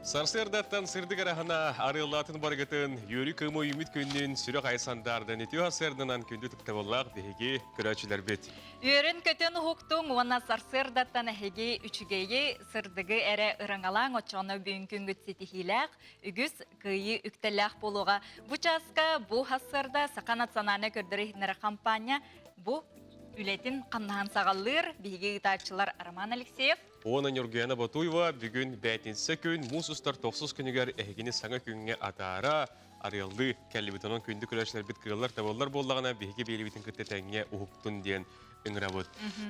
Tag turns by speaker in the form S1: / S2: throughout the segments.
S1: Сарсыардаттан сырдык араһына арыаллаатын барыгытын, үөрүү кыымы үүмүт күннүн сүрэх айсандаардын үтүө сарсыарданан күндү тыктабыллаах биһиги көрөөччүлэрбит.
S2: Үөрүн-көтөн уһуктуҥ уонна сарсыардаттан эһиги үчүгэйи, сырдыгы эрэ ырыҥалааҥ оччоҕуна бүгүҥкүҥҥүт ситиһиилээх, үгүс кыайыы үктэллээх буолуоҕа. Бу чааска бу сарсыарда Саха национальнай көрдөрөр-иһитиннэрэр хампаанньа бу үлэтин хамнаһын саҕалыыр биһиги ыытааччылар Роман Алексеев,
S1: Уонна Ньургуяна Ботуева бүгүн бээтинсэ күн муус устар тохсус күнүгэр эһигини саҥа күҥҥэ атаара арыаллыы кэллибит. Онон күндү көрөөччүлэрбит кыаллар табыллар буоллаҕына биһиги биэриибитин кытта тэҥҥэ уһуктун диэн ыҥырабыт.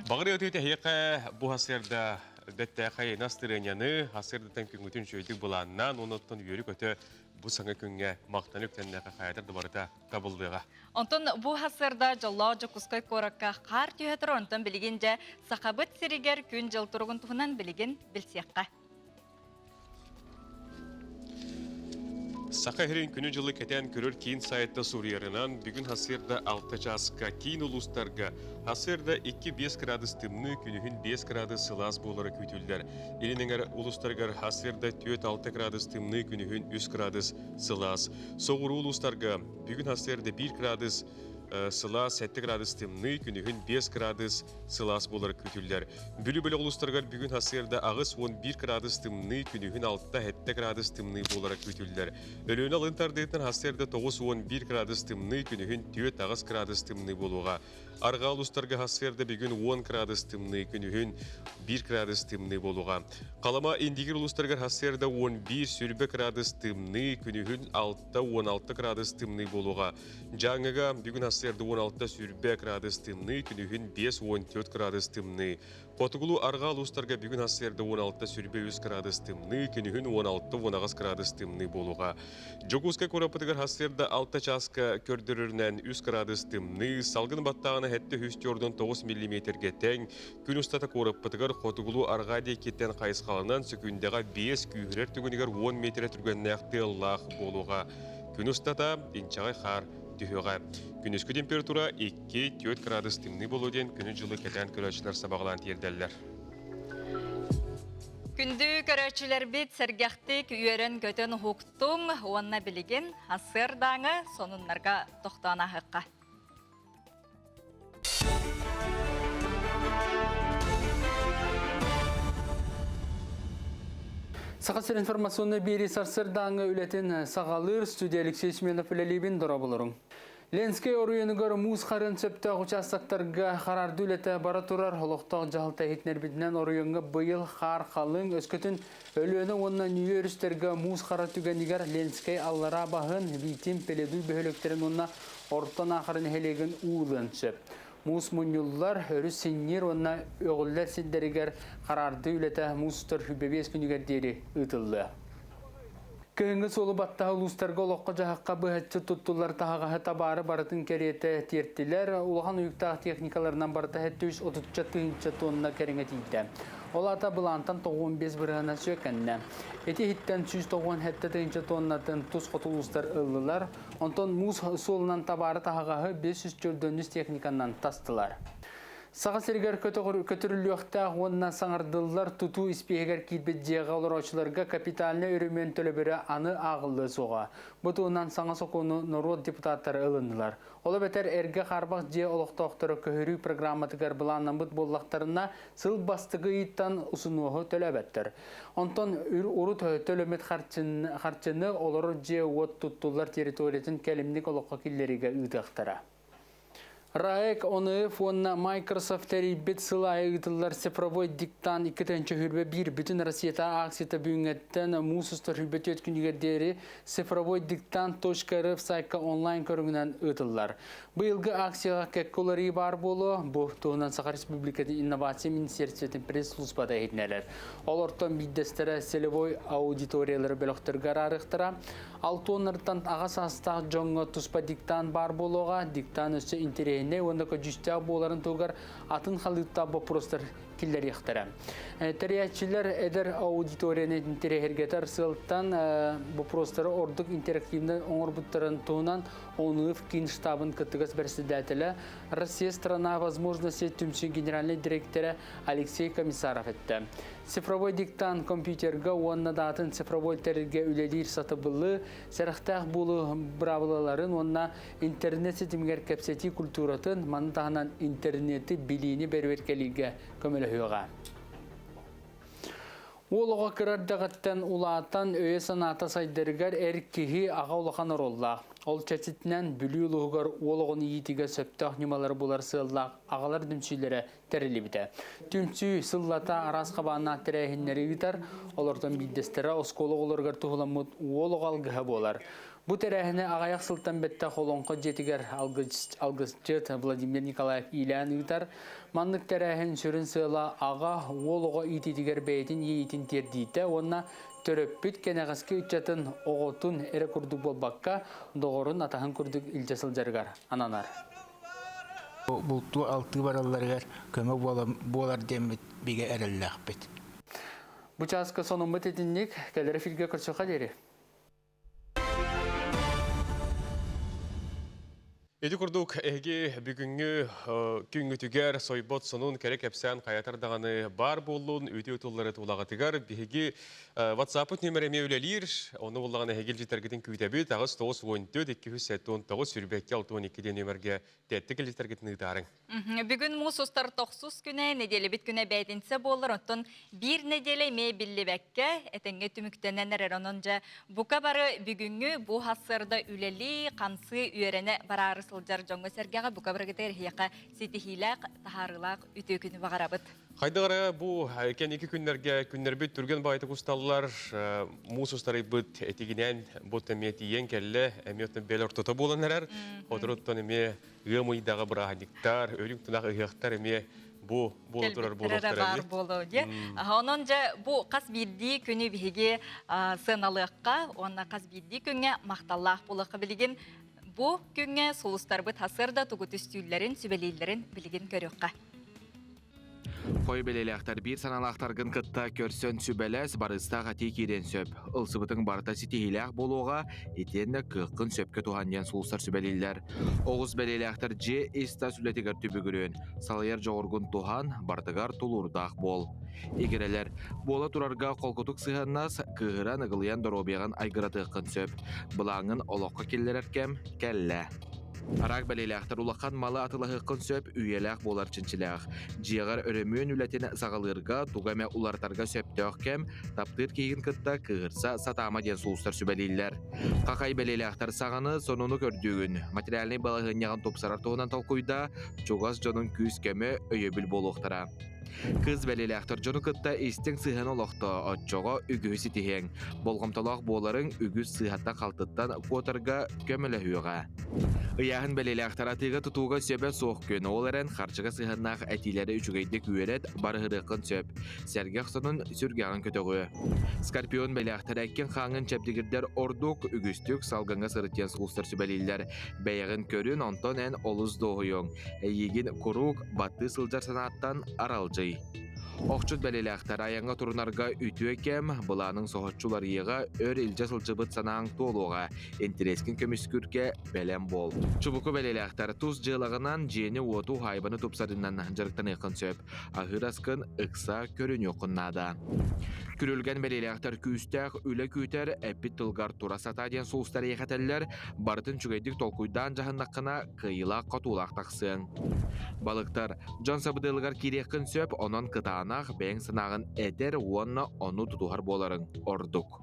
S1: Баҕар ыытыы эһиэхэ бу сарсыарда бэттээхэй настырыанньаны сарсыардаттан күҥҥүтүн үчүгэйдик былааннаан уонна оттон үөрү-көтө бу саҥа күҥҥэ махтана үктэннэххэ хайатар да барыта табыллыаҕа.
S2: Онтон бу сарсыарда дьоллоох Дьокуускай куоракка хаар түһэ турар, онтон билигин дьэ Сахабыт сиригэр күн-дьыл туругун туһунан билигин билсиэххэ.
S1: Саха сирин күнү-дьылы кэтээн көрөр киин сайтта суруйарынан, бүгүн сарсыарда 6 чааска киин улуустарга сарсыарда 2-5 градус тымныы, күнүһүн 5 градус сылаас буолара күүтүллэр. Илин эҥэр улуустарыгар сарсыарда 4-6 градус тымныы, күнүһүн 3 градус сылаас. Соҕуруу улуустарга бүгүн сарсыарда 1 градус сылаас, 7 градус тымныы, күнүһүн 5 градус сылаас буолар күүтүллэр. Бүлүү бөлөх улуустарыгар бүгүн сарсыарда 81 градус тымныы, күнүһүн 6-7 градус тымныы буолара күүтүллэр. Өлүөнэ алын тардыытынан сарсыарда 91 градус тымныы, күнүһүн 4-8 градус тымныы буолуоҕа. Арҕаа улуустарга сарсыарда бүгүн 10 градус тымныы, күнүһүн 1 градус тымныы буолуоҕа. Халыма Индигир улуустарыгар сарсыарда 11 сүрбэ градус тымныы, күнүһүн 6-16 градус тымныы буолуоҕа. Дьааҥыга бүгүн сарсыарда 16 сүрбэ градус тымныы, күнүһүн 5-14 градус тымныы. Хотугулуу арҕаа улуустарга бүгүн сарсыарда 16 сүрбэ 3 градус тымныы, күнүһүн 16-18 градус тымныы буолуоҕа. Дьокуускай куораппытыгар сарсыарда 6 чааска көрдөрөрүнэн 3 градус тымныы, салгын баттааҕына 749 миллиметргэ тэҥ, күн устата куораппытыгар хотугулуу арҕаа диэкиттэн хайысхаланан сөкүүндэҕэ 5 күүһүрэр түгэнигэр 10 миэтэрэ түргэннээх тыаллаах буолуоҕа. Күн устата инчэҕэй хаар түһүөҕэ. Күнүскү температура 2-4 градус тымныы буолуо диэн күнү-дьылы кэтээн көрөөччүлэр сабаҕалаан тиэрдэллэр.
S2: Күндү көрөөччүлэрбит сэргэхтик үөрэн-көтөн уһуктуҥ уонна билигин сарсыардааҥы сонуннарга тохтоон ааһыахха.
S3: Саха сир информационнай биэрии сарсыардааҥы үлэтин саҕалыыр студия Алексей Семенов үлэлиибин дорооболоруҥ. Ленскэй оройуонугар муус харын сөптөөх учаастактарга хараардыы үлэтэ бара турар. Олохтоох дьаһалта иһитиннэрбитинэн оройуоҥҥа быйыл хаар халыҥ, өскөтүн Өлүөнэ уонна Ньүө өрүстэргэ муус хара түгэнигэр Ленскэй аллараа баһын, Витим, Пеледуй бөһүөлэктэрин уонна Орто Наахара нэһилиэгин уу ылыан сөп. Муус мунньуллар, өрүс синньиир уонна өҕүллэр сирдэригэр хараардыы үлэтэ муус устар 25 күнүгэр диэри ыытыллыа. Кыһыҥҥы суолу баттаһа улуустарга олоххо-дьаһахха быһаччы туттуллар таһаҕаһы табаары барытын кэриэтэ тиэртилэр. Улахан уйуктаах техникаларынан барыта 730 тыһыынча тонна кэриҥэ тиийдэ. Ол аата былаантан 95 бырыһыана сүөкэннэ. Ити иһиттэн 197 тыһыынча тоннатын тус хоту улуустар ыллылар. Онтон муус суолунан табаары таһаҕаһы 504 техниканан тастылар. Саха сиригэр көтүрүллүөхтээх уонна саҥардыллар тутуу испииһэгэр киирбит дьиэҕэ олорооччуларга капитальнай өрөмүөн төлөбүрэ аны ааҕыллыа суоҕа. Бу туһунан саҥа сокуону норуот депутаттара ылыннылар. Ол эбэтэр эргэ хаарбах дьиэ олохтоохторо көһөрүү программатыгар былааннаммыт буоллахтарына, сыл бастакы ыйыттан усунуоһу төлөөбөттөр. Онтон урут төлөммүт харчыны олорор дьиэ-уот туттуллар территориятын кэлимник олоххо киллэриигэ ыытыахтара. РАЭК ОНФ уонна Microsoft тэрийбит сыл аайы ыытыллар цифровой диктант 2021 бүтүн Россията акцията бүгүҥҥэттэн муус устар 24 күнүгэр диэри цифровой диктант .рф сайтка онлайн көрүҥүнэн ыытыллар. Быйылгы акцияҕа кэккэ уларыйыы баар буолуо. Бу туһунан Саха Республикатын инновация министерствотын пресс-службата иһитиннэрэр. Олортон биирдэстэрэ целевой аудиториялары бөлөхтөргө араарыахтара. Алтуоннартан аҕа саастаах дьоҥҥо туспа диктант баар буолуоҕа. Диктант өссө интэриэһинэй уонна көдьүүстээх буоларын туһугар атын халыыптаах боппуруостар киллэриэхтэрэ. Тэрийээччилэр эдэр аудиторияны интэриэһиргэтэр сыалтан боппуруостары ордук интерактивнай оҥорбуттарын туһунан ОНУФ киин штабын кыттыгас бэрэссэдээтэлэ, Россия страна возможностей түмсүү генеральнай дириэктэрэ Алексей Комиссаров эттэ. Цифровой диктант компьютерга уонна даатын цифровой тэрилгэ үлэлиир сатабылы, сэрэхтээх буолуу быраабылаларын уонна интернет ситимигэр кэпсэтии культуратын, маны таһынан интернети билиини бэрэбиэркэлииргэ көмөлөһүөҕэ. Уол оҕо кыра эрдэҕиттэн улаатан өйө-санаата сайдарыгар эр киһи аҕа улахан оруоллаах. Ол чэрчитинэн Бүлүү улууһугар уол оҕону иитиигэ сөптөөх ньымалары булар сыаллаах аҕалар түмсүүлэрэ тэриллибитэ. Түмсүү сыллата араас хабааннаах тэрээһиннэри ыытар, олортон биирдэстэрэ оскуола оҕолоругар туһуламмыт уол оҕо алгыһа буолар. Бу тэрээһини аҕыйах сылтан бэттэх Олоҥхо дьиэтигэр алгысчыт Владимир Николаев иилээн ыытар. Маннык тэрээһин сүрүн сыала аҕа, уол оҕо иитиитигэр бэйэтин иэйиитин тиэрдиитэ уонна төрөппүт кэнэҕэски ыччатын оҕотун эрэ курдук буолбакка, доҕорун атаһын курдук илдьэ сылдьарыгар ананар.
S4: Бултуу-алтыы баралларыгар көмө буолар диэммит бигэ эрэллээхпит.
S3: Бу чааска сонуммут итинник, кэлэр эфиргэ көрсүөххэ диэри.
S1: Ити курдук эһиги бүгүҥҥү күҥҥүтүгэр сойбот сонун кэрэ кэпсээн хайатар даҕаны баар буоллун, үтүө тыллары тулаҕытыгар биһиги WhatsApp-ыт нүөмэрэ эмиэ үлэлиир. Ону буллаҕына эһиги илдьитэргитин күүтэбит. 894 279 22 62 диэн нүөмэргэ тэттик илдьитэргитин ыытаарыҥ.
S2: Бүгүн муус устар тохсус күнэ, нэдиэлэбит күнэ бээтинсэ буолар, оттон биир нэдиэлэ эмиэ биллибэккэ, этэҥҥэ түмүктэнэн эрэр. Онон дьэ, бука бары бүгүҥҥү бу сарсыарда үлэлии, хамсыы, үөрэнэ бараары сылдьар дьоҥҥо-сэргэҕэ бука барыгытыгар эһиэхэ ситиһиилээх, таһаарыылаах үтүө күнү баҕарабыт.
S1: Хайдах эрэ бу кэнники күннэргэ күннэрбит түргэн баҕайытык усталлар, муус устарыйбыт этигинэн бу эмиэ тиийэн кэллэ, эмиэ бэл ортото буолан эрэр. Отуруттан эмиэ ыам ыйдаҕы бырааһынньыктар, үрүҥ тунах ыһыахтар эмиэ бу буола турар буолуохтара
S2: баар буолуо дии. Онон дьэ бу хас биирдии күнү биһиги сыаналыахха уонна хас биирдии күҥҥэ махталлаах буолуохха билигин бу күҥҥэ сулустарбыт сарсыарда тугу түстүүллэрин, сүбэлииллэрин билигин көрүөххэ.
S5: Хой бэлиэлээхтэр биир санаалаахтаргын кытта көрсөн сүбэлэс, барыстаах этии киириэн сөп. Ылсыбытыҥ барыта ситиһиилээх буолуоҕа, итиэннэ кыаххын сөпкө туһан диэн сулустар сүбэлииллэр. Оҕус бэлиэлээхтэр дьиэ ис-тас үлэтигэр түбүгүрүөн, салайар дьоҕургун туһан, барытыгар тулуурдаах буол. Игирэлэр, буола турарга холкутук сыһыаннас, кыыһыран ыгылыйан доруобуйаҕын айгыратыаххын сөп. Былааҥҥын олоххо киллэрэр кэм кэллэ. Араак бэлиэлээхтэр улахан малы атылаһыаххын сөп, үйэлээх буолар чинчилээх. Дьиэҕэр өрөмүөн үлэтин саҕалыырга, тугу эмэ уларытарга сөптөөх кэм, таптыыр киһигин кытта кыыһырса сатаама диэн сулустар сүбэлииллэр. Хахай бэлиэлээхтэр саҕаны, сонуну көрдүүгүн, материальнай балаһыанньаҕын тупсарар туһунан толкуйдаа, чугас дьонуҥ күүс-көмө, өйөбүл буолуохтара. Кыыс бэлиэлээхтэр дьону кытта истиҥ сыһыан олохтоо, оччоҕо үгүһү ситиһиэҥ. Болҕомтолоох буоларыҥ үгүс сыыһаттан-халтыттан куотарга көмөлөһүөҕэ. Ыйааһын бэлиэлээхтэр атыыга-тутууга сөбө суох күн, ол эрэн харчыга сыһыаннаах этиилэри үчүгэйдик үөрэт, барыһырыаххын сөп. Сэргэх сонун сүргэҕин көтөҕүө. Скорпион бэлээхтэр эккин-хааҥҥын чэбдигирдэр ордук, үгүстүк салгыҥҥа сырыт диэн сулустар сүбэлииллэр. Бэйэҕин көрүн, онтон эн олус дуоһуйуоҥ. Эйиигин куруук баттыы сылдьар санааттан аралдьый. Охчут бэлиэлээхтэр айаҥҥа турунарга үтүө кэм, былааныҥ соһуччу уларыйыаҕа, өр илдьэ сылдьыбыт санааҥ туолуоҕа, интэриэскин көмүскүүргэ бэлэм буол. Чубуку бэлиэлээхтэр тус дьыалаҕынан дьиэни-уоту уһаайбаны тупсарыынан дьарыктаныаххын сөп. Аһыыр аскын ыкса көрүнүөххүн наада. Күрүлгэн бэлиэлээхтэр күүстээх үлэ күүтэр, эппит тылгар тура сатаа диэн сулустар эйэхэтэллэр, барытын үчүгэйдик толкуйдаан дьаһаннаххына кыайыылаах-хотуулаах тахсыаҥ. Балыктар, дьон сабыдыалыгар киириэххин сөп, онон кытаанах, бэйэҥ санааҕын этэр уонна ону тутуһар буоларыҥ ордук.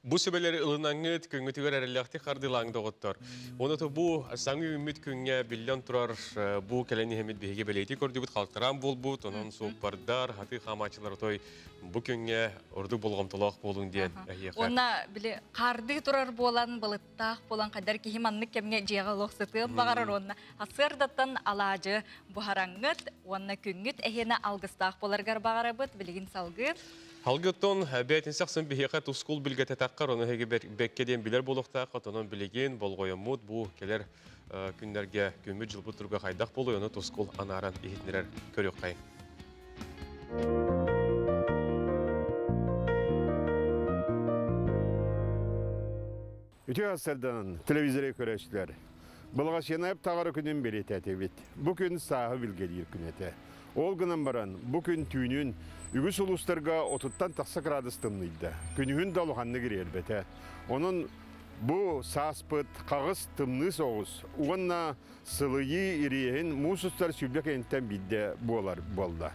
S1: Бу сүбэлэри ылынаҥҥыт, күҥҥүтүгэр эрэллээхтик хардыылааҥ доҕоттор. Уонна бу саҥа үүммүт күҥҥэ биллэн турар бу кэлэн иһэммит биһиги бэлиэтии көрдүбүт халтараан буолбут, онон суоппардар, хатыы хаамааччылар отой бу күҥҥэ ордук болҕомтолоох буолуҥ диэн эһиэхэ.
S2: Уонна били хаардыы турар буолан былыттаах буолан хайдар киһи маннык кэмҥэ дьиэҕэ олох сытыан баҕарар уонна сарсыардаттан алаадьы буһараҥҥыт уонна күҥҥүт эһиэнэ алгыстаах буоларыгар баҕарабыт билигин салгыы
S1: Халгыттон бээтинсэ ахсын биһиэхэ тускул билгэтэ таххар, ону эһиги бэккэ диэн билэр буолуохтааххыт, онон билигин болҕойоммут бу кэлэр күннэргэ күммүт-дьылбыт туруга хайдах буолуой, ону тускул анааран иһитиннэрэр көрүөххэйиҥ.
S6: Үтүө сарсыарданан телевизоры көрөөччүлэр. Былаҕачыанайап таҕара күнүн бэлиэтээтибит. Бу күн сааһы билгэлиир күн этэ. Ол гынан баран, бу күн түүнүн үгүс улуустарга отуттан тахса градус тымныйда. Күнүһүн да улаханнык ириэрбэтэ. Онон бу сааспыт хаҕыс тымныы соҕус уонна сылыйыы ириэһин муус устар 20 кэнниттэн биирдэ буолар буолла.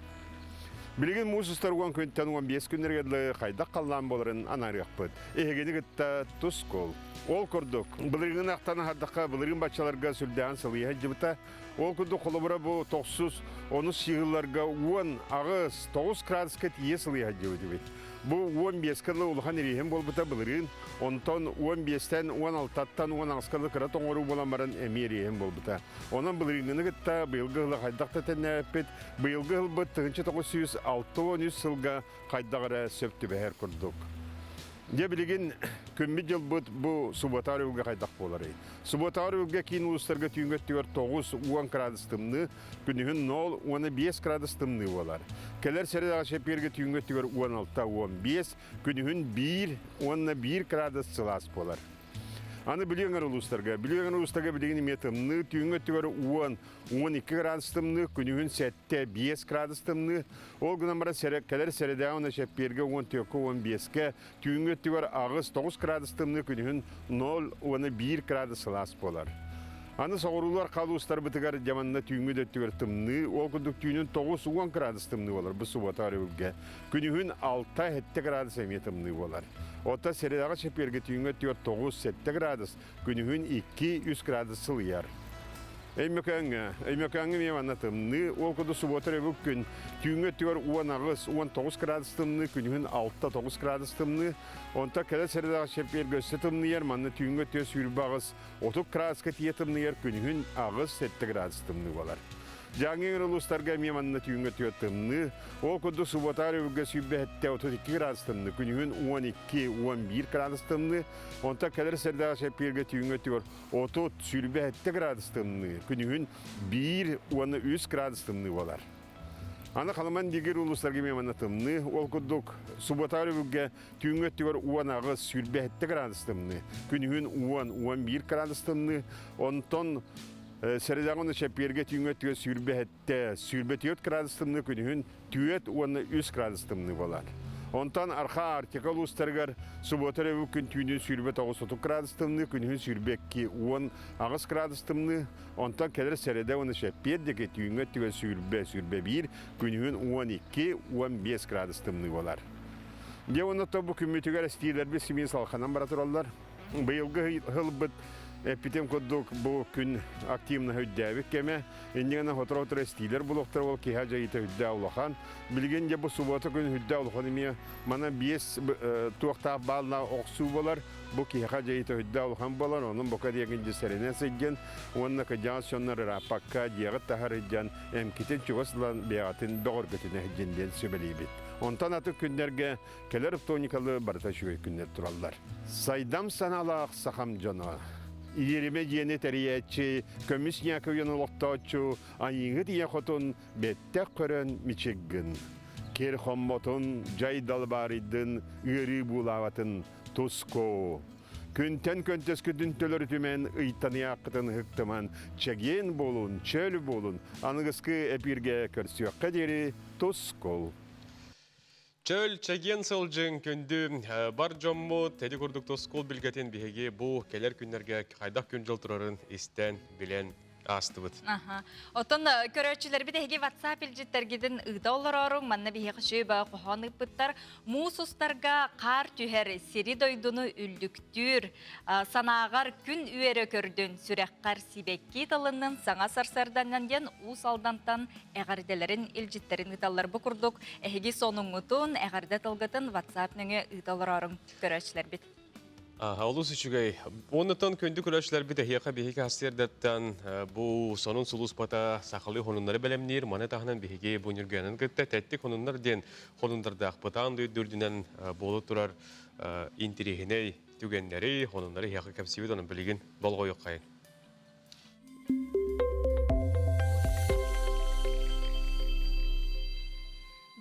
S6: Билигин муус устар 10 күнтэн 15 күннэргэ дылы хайдах халлаан буоларын анаарыахпыт. Эһигини кытта тускул. Ол курдук, былырыыҥын ахтан аһардахха, былырыын баччаларга сүрдээҕин сылыйа сылдьыбыта. Ол курдук холобура бу тохсус, онус сыһыыларга 10, 8, 9 градуска тиийэ сылыйа сылдьыбыт эбит. Бу 15 дылы улахан ириэһин буолбута былырыын, онтон 15-тэн 16-ттан 18 дылы кыра тоҥоруу буолан баран эмиэ ириэһин буолбута. Онон былырыыҥҥыны кытта быйылгы ыһылы хайдах да тэннээбиппит, быйылгы ыһылбыт 1963 сылга хайдах эрэ сөп түбэһэр курдук. Дьэ билигин күммүт-дьылбыт бу субуотаар үлгэ хайдах буоларый? Субуотаар үлгэ киин улуустарга түүҥҥү өттүгэр 9-10 градус тымныы, күнүһүн 0 уонна 5 градус тымныы буолар. Кэлэр сэрэдэҕэ чэппиэргэ түүҥҥү өттүгэр 16-15, күнүһүн 1 уонна 1 градус сылаас буолар. Аны Бүлүү өҥөр улуустарга. Бүлүү өҥөр улуустарга билигин эмиэ тымныы, түүҥҥү өттүгэр 10, 12 градус тымныы, күнүһүн 7, 5 градус тымныы. Ол гынан баран кэлэр сэрэдэҕэ уонна чэппиэргэ 14-кэ 15-кэ, түүҥҥү өттүгэр 8, 9 градус тымныы, күнүһүн 0 уонна 1 градус сылаас буолар. Аны соҕуруулар хал уустарбытыгар дьэ манна түүҥҥү да өттүгэр тымныы, ол курдук түүнүн 9-10 градус тымныы буолар бу субуота өрөбүлгэ. Күнүһүн 6-7 градус эмиэ тымныы буолар. Оттон сэрэдэҕэ чэппиэргэ түүҥҥү өттүгэр 9-7 градус, күнүһүн 2-3 градус сылыйар. Өймөкөөҥҥө, Өймөкөөҥҥө эмиэ манна тымныы, ол курдук субуота өрөбүл күн түүҥҥү өттүгэр 18-19 градус тымныы, күнүһүн 6-9 градус тымныы. Онтон кэлэр сэрэдэҕэ чэппиэргэ өссө тымныйар, манна түүҥҥү өттүгэр 28 30 градуска тиийэ тымныйар, күнүһүн 8-7 градус тымныы буолар. Дьааҥы эҥэр улуустарга эмиэ манна түүҥҥү өттүгэр тымныы. Ол курдук субуотаар өбүгэ 27 32 градус тымныы, күнүһүн 12-11 градус тымныы. Онтон кэлэр сэрдээх чэппиэргэ түүҥҥү өттүгэр 30 27 градус тымныы, күнүһүн 1 уонна 3 градус тымныы буолар. Аны Халыман дигир улуустарга эмиэ манна тымныы. Ол курдук субуотаар өбүгэ Түүҥҥү өттүгэр 18, 27 градус тымныы. Күнүһүн 10, 11 градус тымныы. Онтон сэрэдэҕэ уонна чэппиэргэ түүҥҥү өттүгэр 27, 24 градус тымныы, күнүһүн 4 уонна 3 градус тымныы буолар. Онтон Архаа Арктика улуустарыгар субуота өрөбүл күн түүнүн 29-30 градус тымныы, күнүһүн 22, 18 градус тымныы. Онтон кэлэр сэрэдэ уонна чэппиэр диэки түүҥҥү өттүгэр 20, 21, күнүһүн 12, 15 градус тымныы буолар. Дьэ уонна то бу күммүтүгэр эстиилэрбит симиин салханан бара тураллар. Быйылгы ылбыт эппитим курдук бу күн активно үрдээбит кэмэ. Иннигэнэ сотору-сотору эстиилэр булуохтара ол киһи дьайыыта үрдээ улахан. Билигин дьэ бу субуота күн үрдээ улахан эмиэ мана биэс туохтаах бааллаах охсуу болар. Бу киһиэхэ дьайыыта үрдээ улахан болар. Онон бока диэгин дьэ сэрэнэн сылдьан уонна кыдьаҕас дьоннор ырааппакка дьиэҕит таһар илдьэн эмкитин чугас ылан бэйэҕитин бөҕөргөтүнэ сылдьын диэн сүбэлиибит. Онтон атын күннэргэ кэлэр вторникалы барыта үчүгэй күннэр тураллар. Сайдам санаалаах сахам дьоно. Иериме дьиэни тэрийээччи, көмүс ньаакы олохтооччу Айыыһыт ийэ хотун бэттэх көрөн мичиггин. Кир хоммотун, дьай далбаарыйдын, ыарыы буулаабатын туску. Күнтэн көнтөскүтүн төлөрүтүмэн, ыйтаныйааххытын ыһыктыман, чэгиэн буолун, чөл буолун, аныгыскы эпииргэ көрсүөххэ диэри тускул.
S1: Чөл, чэгиэн сылдьыҥ, күндү бар дьоммут, эти курдук тускул билгэтин биһиги бу кэлэр күннэргэ хайдах күн-дьыл турарын истэн, билэн аастыбыт.
S2: Оттон көрөөччүлэрбит эһиги WhatsApp илдьиттэргитин ыыта олорооруҥ, манна биһиэхэ үчүгэй хоһоон ыыппыттар. Муус устарга хаар түһэр, сири-дойдуну үллүктүүр, санааҕар күн үөрэ көрдүн, сүрэххэр сибэкки тылыннын саҥа сарсыарданнан диэн Уус Алдантан эҕэрдэлэрин илдьиттэрин ыыталлар. Бу курдук эһиги сонуҥҥутун, эҕэрдэ тылгытын WhatsApp нөҥүө ыыта олорооруҥ көрөөччүлэрбит.
S1: Олус үчүгэй. Оннуттан күндү көрөөччүлэрбит эһиэхэ биһиги сарсыардаттан бу сонун сулууспата сахалыы хонуннары бэлэмниир. Маны таһынан биһиги бу Ньургуянын кытта тэттик хонуннар диэн хонундардаахпытаан дойду үрдүнэн буола турар интириэһинэй түгэннэри, хонуннары эһиэхэ кэпсиибит, онон билигин болҕойуоххайын.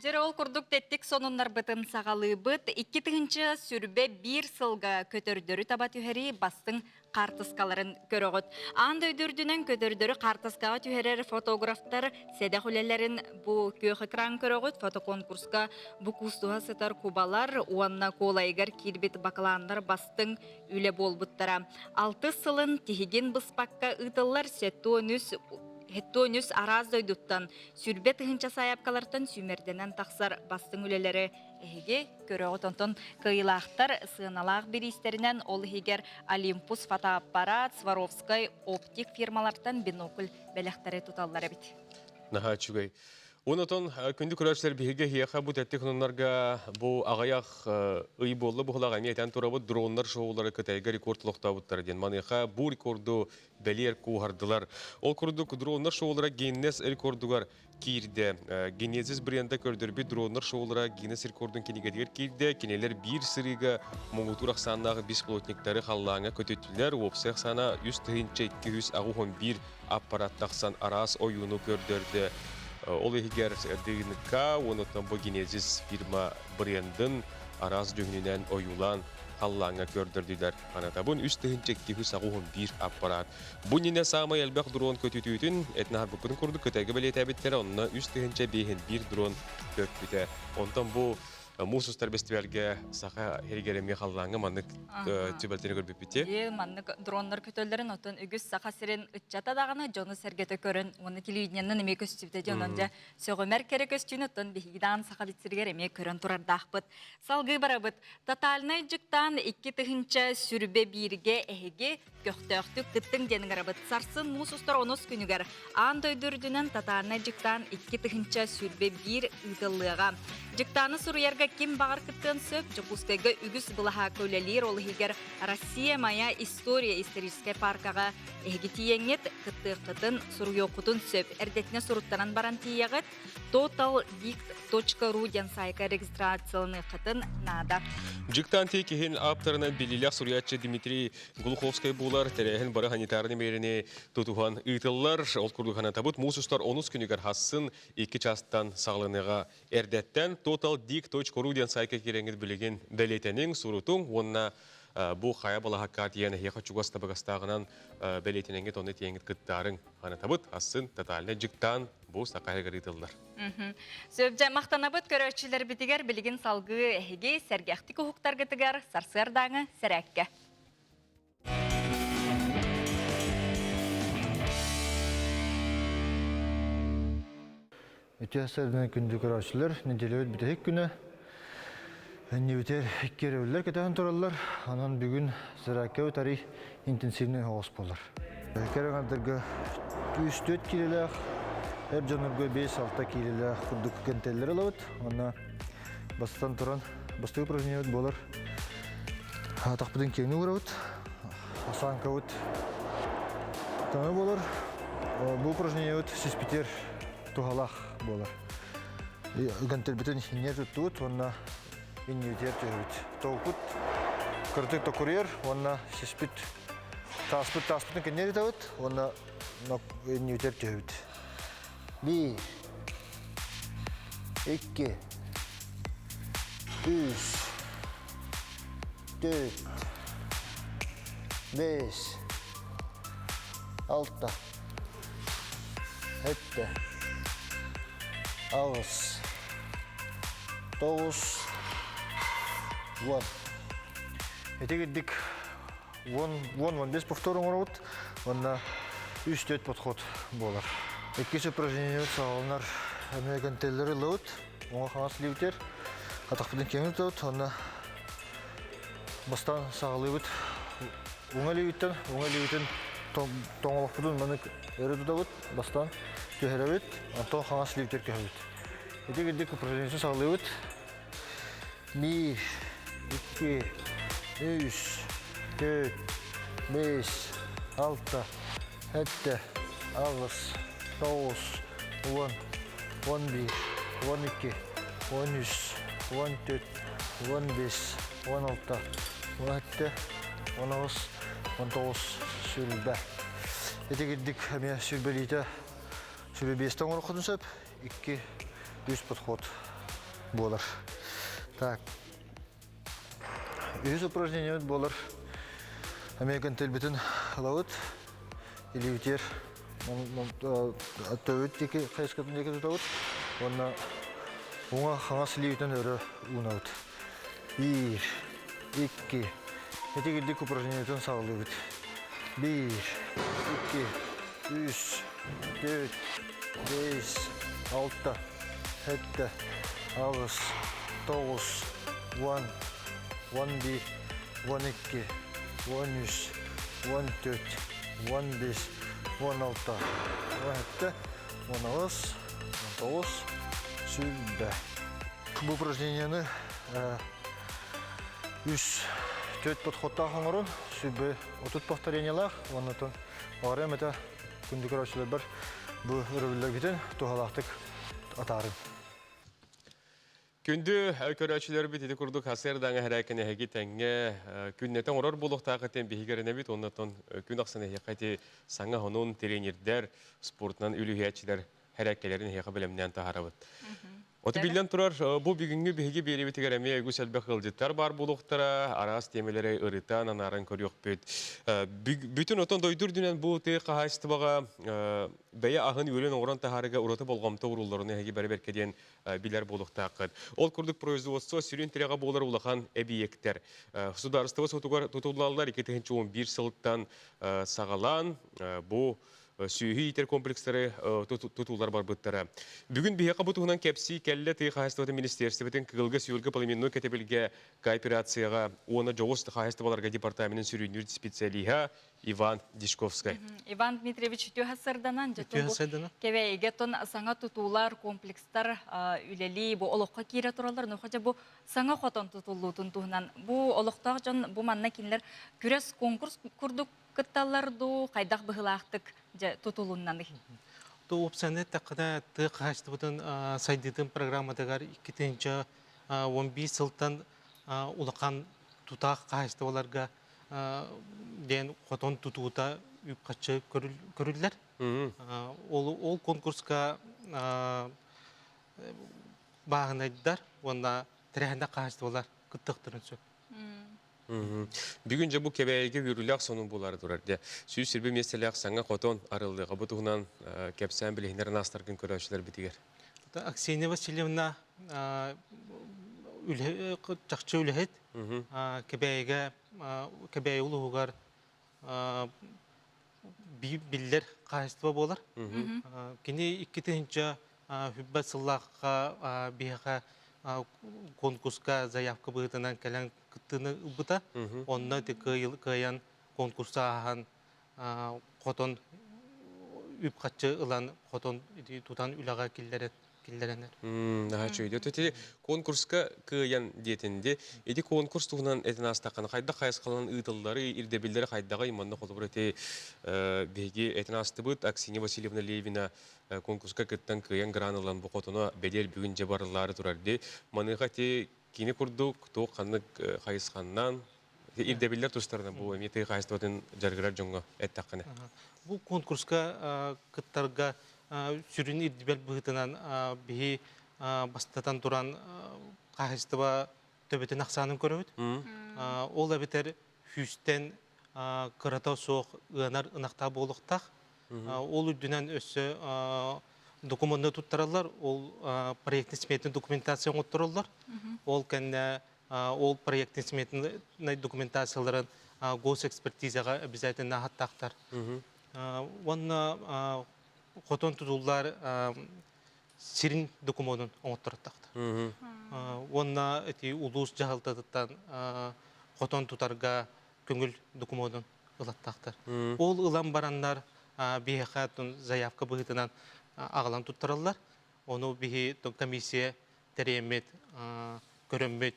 S2: Дьэ ол курдук тэттик сонуннарбытын саҕалыыбыт. 2021 сылга көтөрдөрү таба түһэрии бастыҥ хаартыскаларын көрөҕүт. Аан дойду үрдүнэн көтөрдөрү хаартыскаҕа түһэрэр фотографтар сэдэх үлэлэрин бу күөх экран көрөҕүт. Фотоконкурска бу куустуһа сытар кубалар уонна куолайыгар киирбит бакланнар бастыҥ үлэ буолбуттара. Алтыс сылын тиһигин быспакка ыытыллар 73 73 араас дойдуттан сүрбэ тыһыынча сайаапкалартан сүүмэрдэнэн тахсар бастыҥ үлэлэри эһиги көрөҕүт. Онтон кыайыылаахтар сыаналаах бириистэринэн ол иһигэр Олимпус фотоаппарат, Сваровскай оптик фирмалартан бинокль бэлэхтэри туталлар эбит.
S1: Наһаа үчүгэй. Онотон күндү көрөөччүлэр биһиги эһиэхэ бу тэттик хонуннарга бу аҕыйах ый буолла буһулаах эмиэ этэн турабыт дроннар шоулары Кытайга рекорд олохтообуттара диэн. Маныаха бу рекорду бэлиэр кууһардылар. Ол курдук дроннар шоулара Гиннес рекордугар киирдэ. Генезис бренда көрдөрбүт дроннар шоулара Гиннес рекордун кинигэтигэр киирдэ. Кинилэр биир сырыыга муҥутуур ахсааннаах бесплотниктары халлааҥҥа көтүттүлэр. Уопсай ахсаана 3281 аппарат тахсан араас ойууну көрдөрдө. Ол иһигэр ДНК уонна бу Генезис фирма брендин араас дьүһүнүнэн ойуулаан халлааҥҥа көрдөрдүлэр. Анатабын 3281 аппарат. Бу иннинэ саамай элбэх дрон көтүтүүтүн этнаһарбыппытын курдук Кытайга бэлиэтээбиттэрэ, онно 3501 дрон көппүтэ. Онтон бу муус устар бэстибээлгэ саха иһигэр эмиэ халлааҥҥа маннык түбэлтэни көрбүппүт.
S2: Ээ, маннык дроннар көтөллөрүн оттон үгүс Саха сирин ыччата даҕаны дьону-сэргэтэ көрөн уонна телевидениенэн эмиэ көстүбүтэ дьон дьэ сөҕүмэр кэрэ көстүүнү оттон биһиги даҕаны Саха сиригэр эмиэ көрөн турардаахпыт. Салгыы барабыт. Тотальнай дьыктаан 2021 эһиги көхтөөхтүк кыттыҥ диэн ыҥырабыт. Сарсын муус устар онус күнүгэр аан дойду үрдүнэн тотальнай дьыктаан 2021 ыытыллыаҕа. Дьыктааны суруйарга ким баҕар кыттыан сөп. Дьокуускайга үгүс былаһаакка үлэлиир, ол иһигэр Россия моя история историческай паркаҕа эһиги тиийэҥҥит кыттыаххытын, суруйуоххутун сөп. Эрдэтинэ суруттаран баран тиийэҕит. totaldict.ru диэн саайка регистрацияланыаххытын наада.
S1: Дьыктаан тиэкиһин ааптарынан биллиилээх суруйааччы Дмитрий Глуховскай буолар. Тэрээһин бары санитарный миэрэни тутуһан ыытыллар. Ол курдук санатабыт, муус устар онус күнүгэр хассын икки чаастан саҕаланыаҕа. Эрдэттэн totaldict.ru диэн саайка киирэҥҥит билигин бэлиэтэниҥ, сурутуҥ уонна бу хайа балаһакка тиийэн эһиэхэ чугас табыгастааҕынан бэлиэтэнэҥҥит, онно тиийэҥҥит кыттаарыҥ. Санатабыт, асын тотальный дьыктаан бу саха ыытыллар.
S2: Сөп дьэ махтанабыт көрөөччүлэрбитигэр билигин салгыы эһиги сэргэхтик уһуктаргытыгар сарсыардааҥы сэрээккэ.
S7: Үтүө сарсыарданан күндү көрөөччүлэр, нэдиэлэбит бүтэһик күнэ. Иннибитигэр икки өрөбүллэр кэтэһэн тураллар. Онон бүгүн сэрээккэбит арый интенсивнэй оһоҕос буолар. Кэрэ аҥардарга 3-4 киилэлээх, эр дьоннорго 5-6 киилэлээх курдук гантеллэр ылабыт. Онно бастатан туран бастакы упражнениебыт буолар. Атахпытын киэҥник уурабыт. Осанкабыт көмө буолар. Бу упражнениебыт сиспитигэр туһалаах буолар. Гантельбитин инньэ туттубут уонна иннибитигэр түһэбит. Толкут кырытык токуруйар уонна сиспит тааспыт тааспытын кэннигэр ытабыт уонна иннибитигэр түһэбит. Биир, икки, үс, төрт, бэс, алта, Сэттэ, аҕыс, тоҕус, уон. Ити кирдик уон, уон, уон бес повтор оҥоробут уонна үс төрт подход буолар. Иккис упражнениебыт саҕаланар эмиэ гантеллери ылабыт, оҥо хаҥас илиибитигэр атахпытын киэҥ тутабыт уонна бастаан саҕалыыбыт уҥа илиибиттэн, уҥа илиибитин тоҥолохпутун маннык өрө тутабыт, бастаан түһэрэбит, онтон хаҥас илиибитигэр көһөбүт. Ити курдук упражнение саҕалыыбыт. Биир, икки, үс, төрт, бэс, алта, сэттэ, аҕыс, тоҕус, уон, уон биир, уон икки, уон үс, уон төрт, уон бэс, уон алта, уон сэттэ, уон аҕыс, уон тоҕус, сүүрбэ. Ити кирдик эмиэ сүүрбэлиитэ сүүрбэ биэстэн оҥоруоххутун сөп. Икки, үс подход. буолар. Так. Үһүс упражнениебит буолар. Эмиэ гантельбитин ылабыт. Илиибитигэр төбөбүт диэки хайыскатын диэки тутабыт. Уонна уҥа хаҥас илиибитин өрө уунабыт. Биир, икки. Ити курдук упражнениетын саҕалыыбыт. Биир, икки, үс, төрт, бэс, алта, сэттэ, аҕыс, тоҕус, уон, 11, 12, 13, 14, 15, 16, 17, 18, 19, сүүрбэ. Бу упражнениены үс төрт подходтаах оҥорон, сүүрбэ 30 повторениелаах, уонна оҕарыам этэ күндү көрөөччүлэрбэр бу өрөбүллэргитин туһалаахтык атаарыҥ.
S1: Күндү көрөөччүлэрбит ити курдук хасыардаҥа хэрээкин эһиги тэҥҥэ күннэтэ оҥорор буолуохтаах этин биһиги эрэнэбит оннотон күн ахсын эһиэхэ ити саҥа сонун тренердэр спортунан үлүһүйээччилэр хэрээккэлэрин эһиэхэ бэлэмнээн таһаарабыт. Оту биллэн турар, бу бүгүҥҥү биһиги биэриибитигэр эмиэ үгүс элбэх ыалдьыттар баар буолуохтара, араас тиэмэлэри ырытан, анааран көрүөхпүт. Бүтүн отон дойду үрдүнэн бу тыа хаһаайыстыбаҕа бэйэ аһын үөлүн оҥорон таһаарыыга ураты болҕомто уурулларын эһиги бары бэркэ диэн билэр буолуохтааххыт. Ол курдук производство сүрүн тирэҕэ буолар улахан эбийиэктэр. Судаарыстыба сотугар тутуллаллар 2011 сылтан саҕалаан бу сүөһү иитэр комплекстары тутуулар барбыттара. Бүгүн биһиэхэ бу туһунан кэпсии кэллэ тыа хаһаайыстыбатын министиэристибэтин Кыылга-сүөлгэ племенной кэтэбилгэ кооперацияҕа уонна дьоҕус хаһаайыстыбаларга департаменын сүрүннүүр специалиһа Иван Дичковскай.
S2: Иван Дмитриевич үтүө сырданан дьэ бу кэбээйигэ тон саҥа тутуулар, комплекстар үлэлии бу олоххо киирэ тураллар. Но хотя бу саҥа хотон тутуллуутун туһунан бу олохтоох дьон бу манна кинилэр күрэс конкурс курдук кытталлар дуу, хайдах быһыылаахтык дьэ тутулуннаный?
S8: То уопсайынан эттэххинэ, тыа хаһаайыстыбатын сайдыытын программатыгар 2011 сылтан улахан тутаах хаһаайыстыбаларга диэн хотон тутуута үп-харчы көрүллэр. Ол конкурска бааһынайдар уонна тэрээһиннээх хаһаайыстыбалар кыттыахтарын сөп.
S1: Бүгүн дьэ бу Кэбээйигэ үөрүүлээх сонун буолаары турар дьэ. 120 миэстэлээх саҥа хотон арыллыаҕа. Бу туһунан кэпсээн билиһиннэрэн аастаргын көрөөччүлэрбитигэр.
S8: Аксения Васильевна чахчы үлэһит. Кэбээйигэ Кэбээйи улууһугар биллэр хаһаайыстыба буолар. Кини 2000 сыллаахха биһиэхэ конкурска заявка быһыытынан кэлэн кыттыыны ылбыта. Онно ити кыайан конкурса ааһан хотон үп-харчы ылан хотон тутан үлэҕэ киллэрэн киллэрэнэр.
S1: Наһаа үчүгэй. Ити конкурска кыайан диэтинди. Ити конкурс туһунан этин аастаххына хайдах хайысхаланан ыытыллары, ирдэбиллэри хайдаҕый? Манна холобур ити биһиги этин аастыбыт Аксинья Васильевна Левина конкурска кыттан кыайан гран ылан бу хотоно бэлиэр бүгүн дьэ барыллаары турар ди. Маныаха ити кини курдук туох ханнык хайысханнан ирдэбиллэр тустарынан бу эмиэ тыа хаһаайыстыбатын дьарыгырар дьоҥҥо эттэххинэ.
S8: Бу конкурска кыттарга сүрүн ирдэбил быһыытынан биһи бастатан туран хаһаайыстыба төбөтүн ахсаанын көрөбүт. Ол эбэтэр сүүстэн кырата суох ыанар ынахтаах буолуохтаах. Ол үрдүнэн өссө докумуонна туттараллар, ол проектный сметный документация оҥоттороллор. Ол кэннэ ол проектный сметный документацияларын госэкспертизаҕа обязательно аһаттаахтар. Уонна хотон тутуллар сирин докумуонун оҥотторуттахтар. Уонна ити улуус дьаһалтатыттан хотон тутарга көҥүл докумуонун ылаттаахтар. Ол ылан бараннар биһиэхэ заявка быһыытынан аҕалан туттараллар. Ону биһи комиссия тэрийэммит, көрөммүт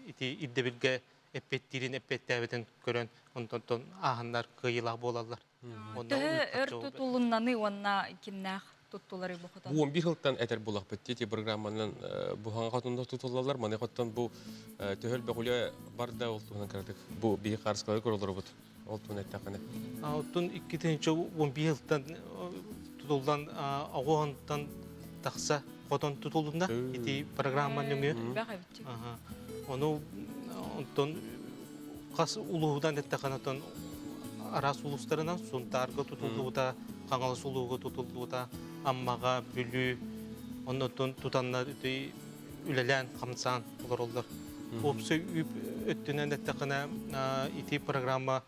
S8: ити ирдэбилгэ эппиэттиирин эппиэттээбитин көрөн, онтон ааһаннар кыайыылаах буолаллар.
S2: Төһө өр тутулуннаны уонна кимнээх туттулары бу хотон?
S1: Бу 11 сылтан этэр булахпыт ти программанан бу хаҥа хотонда тутуллалар. Маны хотон бу төһөл бөҕүлэ барда ол туһунан кыратык бу биһи хаарыскалары көрөлөрбут ол туһунан эттэххинэ.
S8: Оттон 2011 сылтан тутуллан оҕуһантан тахса. хотон тутулунна ити программа нөҥүө. Ону онтон хас улууһунан эттэххинэ оттон араас улуустарынан Сунтаарга тутуллубута, Хаҥалас улууга тутуллубута, Аммаҕа, Бүлүү оннуттан тутаннар үлэлээн хамсаан олороллор. Уопсай үп өттүнэн эттэххинэ ити программа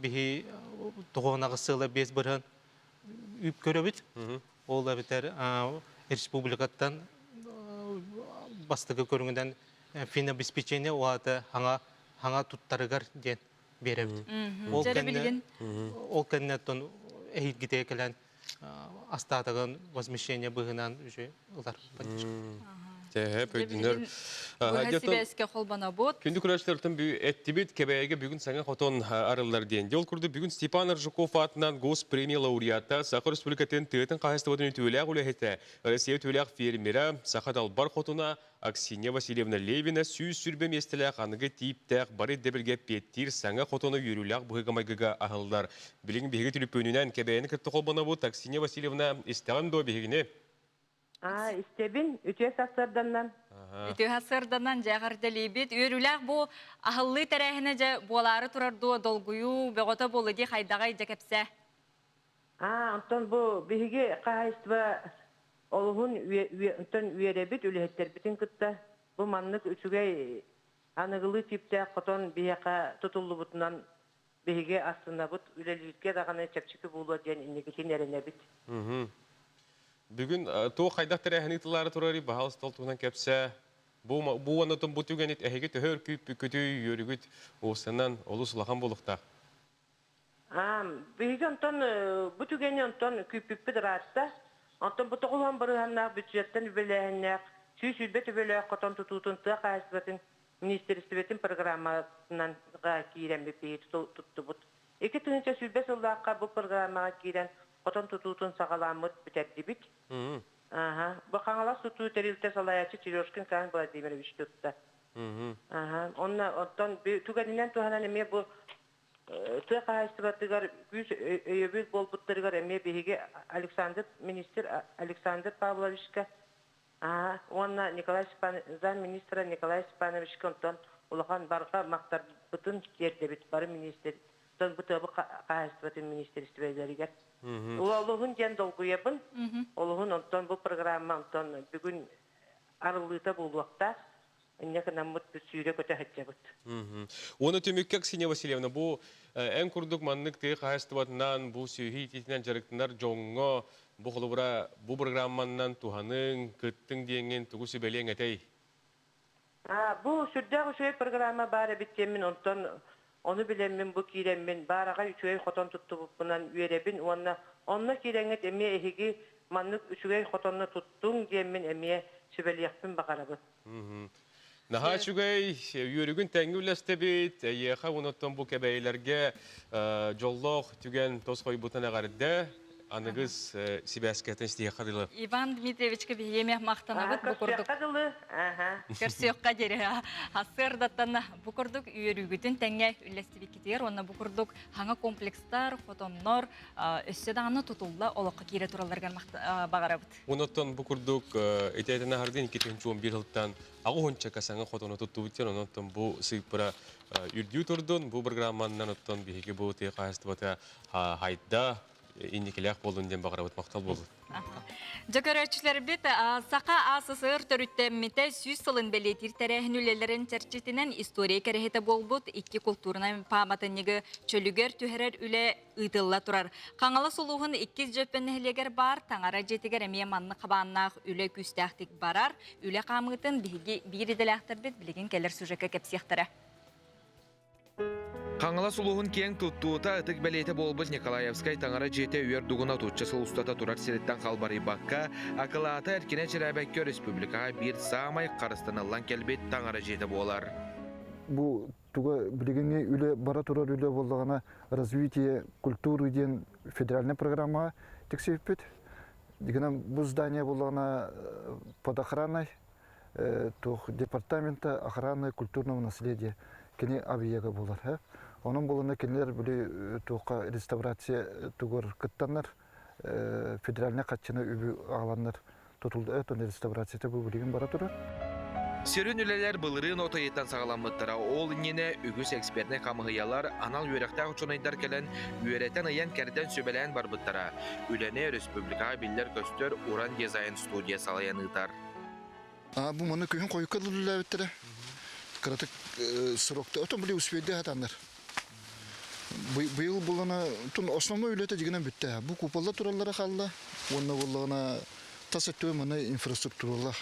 S8: биһи тоҕуонаҕы сыала 5% үп көрөбүт. Ол эбэтэр республикаттан бастакы көрүҥүнэн финобеспечение уһаата хаҥа хаҥа туттарыгар диэн биэрэбит. Ол кэннэ ол кэннэ эһиилгитэ кэлэн астаатагын возмещение быһынан уже ылар поддержка.
S1: Тэһэ пөйдүнөр.
S2: Сибээскэ холбонобут.
S1: Күндү көрөөччүлэртэн эттибит Кэбээйигэ бүгүн саҥа хотон арыллар диэн. Дьол курдук бүгүн Степан Аржаков аатынан Госпремия лауреата, Саха Республикатын тыатын хаһайыстыбатын үтүөлээх үлэһитэ, Россия үтүөлээх фермера, Саха далбар хотуна Аксинья Васильевна Левина 120 миэстэлээх аныгы тииптээх бары ирдэбилгэ эппиэттиир саҥа хотону үөрүүлээх быһыыга-майгыга аһыллар. Билигин биһиги түлүпүөнүнэн Кэбээйини кытта холбонобут. Аксинья Васильевна, истэҕин дуо биһигини?
S9: Аа, истэбин, үтүө сарсыарданнан.
S2: Үтүө сарсыарданнан дьэ эҕэрдэлиибит. Үөрүүлээх бу аһыллыы тэрээһинэ дьэ буолаары турар дуо, долгуйуу бөҕөтө буолла дии хайдаҕай дьэ кэпсээ.
S9: Аа, онтон бу биһиги хаһаайыстыба олуһун онтон үөрэбит үлэһиттэрбитин кытта бу маннык үчүгэй аныгылыы тииптээх хотон биһиэхэ тутуллубутунан биһиги астынабыт, үлэлииргэ даҕаны чэпчэки буолуо диэн инникитин эрэнэбит.
S1: Бүгүн туох хайдах тэрээһин ыытыллаары турарый баһаалыста ол туһунан кэпсээ. Бу бу уонна бу түгэнит эһиги төһө өркүүппүккүтүй, үөрүгүт уопсанан олус улахан буолуохтаах.
S9: Биһиги онтон бу түгэни онтон күүппүппүт ыраатта. Онтон бу тоҕуһан барыһаннаах бюджеттан үбэлээһиннээх 120 төбөлөөх хотон тутуутун тыа хаһаайыстыбатын министиэристибэтин программатынан киирэммит биһиги туттубут. 2020 сыллаахха бу программаҕа киирэн хотон тутуутун саҕалааммыт бүтэрдибит. Аха. Бу Хаҥалас тутуу тэрилтэ салайааччы Терешкин Кан Владимирович тутта. Аха. Онно оттон түгэнинэн туһанан эмиэ бу тыа хаһаайыстыбатыгар күүс өйөбүл буолбуттарыгар эмиэ биһиги Александр министр Александр Павловичка уонна Николай Степан замминистра Николай Степановичка онтон улахан барҕа махтарбытын тиэрдэбит бары министр бу тыабы хаһаайыстыбатын министерстволарыгар. Олуһун диэн долгуйабын. Олуһун онтон бу программа онтон бүгүн арыллыыта буолуохтаах. Инньэ гынаммыт сүүрэ-көтө сылдьабыт.
S1: Уонна түмүккэ Ксения Васильевна, бу эн курдук маннык тыа хаһаайыстыбатынан, бу сүөһү иитиитинэн дьарыктанар дьоҥҥо бу холобура бу программаннан туһаныҥ, кыттыҥ диэҥҥин тугу сүбэлиэҥ этэй?
S9: Бу сүрдээх үчүгэй программа баар эбит диэммин онтон ону билэммин бу киирэммин баараҕай үчүгэй хотон туттубуппунан үөрэбин уонна онно киирэҥҥит эмиэ эһиги маннык үчүгэй хотонно туттуҥ диэммин эмиэ сүбэлиэхпин баҕарабын.
S1: Наһаа үчүгэй, үөрүгүн тэҥҥэ үллэстэбит, эйиэхэ уонуттан бу кэбэйилэргэ дьоллоох түгэн тосхойбутун эҕэрдэ, аныгыс сибээскэтин истиэххэ дылы.
S2: Иван Дмитриевичка биһиэмэ махтанабыт бу курдук.
S9: Көрсүөххэ дылы.
S2: Көрсүөххэ диэри. Сарсыардаттан бу курдук үөрүүгүтүн тэҥҥэ үллэстибиккитигэр уонна бу курдук хаҥа комплекстар, хотоннор өссө даҕаны тутулла олоххо киирэ туралларыгар баҕарабыт.
S1: Онон бу курдук итиэтин аһардын 2011 жылтан аҕыс саҥа хотону туттубут диэн онон бу сыыппара үрдүү турдун бу программаннан оттон биһиги бу тыа хаһаайыстыбата хайда инникилээх буоллун диэн баҕарабыт махтал буоллун.
S2: Дьэ көрөөччүлэрбит Саха АССР төрүттэммитэ 100 сылын бэлиэтиир тэрээһин үлэлэрин чэрчитинэн история кэрэһитэ буолбут икки култуурунай пааматынньыгы чөлүгэр түһэрэр үлэ ыытылла турар. Хаҥалас улууһун иккис Дьөппөн нэһилиэгэр баар таҥара дьиэтигэр эмиэ маннык хабааннаах үлэ күүстээхтик барар. Үлэ хаамыытын биһиги биир идэлээхтэрбит билигин кэлэр сюжекка кэпсиэхтэрэ.
S5: Хаҥалас улууһун киэҥ туттуута ытык бэлиэтэ буолбут Николаевскай таҥара дьиэтэ үөр дугуна отучча сыл устата турар сириттэн халбарыйбакка, акылаата эркинэ чирээбэккэ республикаҕа биир саамай харыстаныллан кэлбит таҥара дьиэтэ буолар.
S10: Бу туга билигиҥҥи үлэ бара турар үлэ буоллаҕына развитие культуры диэн федеральнай программаҕа тиксибиппит. Дигинэн бу здание буоллаҕына под охраной туох департамента охраны культурного наследия кини объега буолар. Онон буолана кинилэр били туохха реставрация тугар кыттаннар федеральнай хаччыны үбү аҕаланнар. Тутулда отон реставрацията бу билигин бара турар.
S5: Сүрүн үлэлэр былырыын от ыйыттан саҕаламмыттара. Ол иннинэ үгүс экспертнэй хамыһыйалар, анал үөрэхтээх учуонайдар кэлэн үөрэтэн, ыйан-кэрдэн сүбэлээн барбыттара. Үлэни республикаҕа биллэр-көстөр Уран дизайн студия салайан ыытар.
S10: А бу маны күһүн хойукка үлэлээбиттэрэ. Кыратык срокта отон били успейды хатаннар. Быйыл булана тун основной үлэтэ дигинен бүттэ. Бу куполла тураллара халла. Уонна боллоҕуна тас өттүгэр маны инфраструктуралар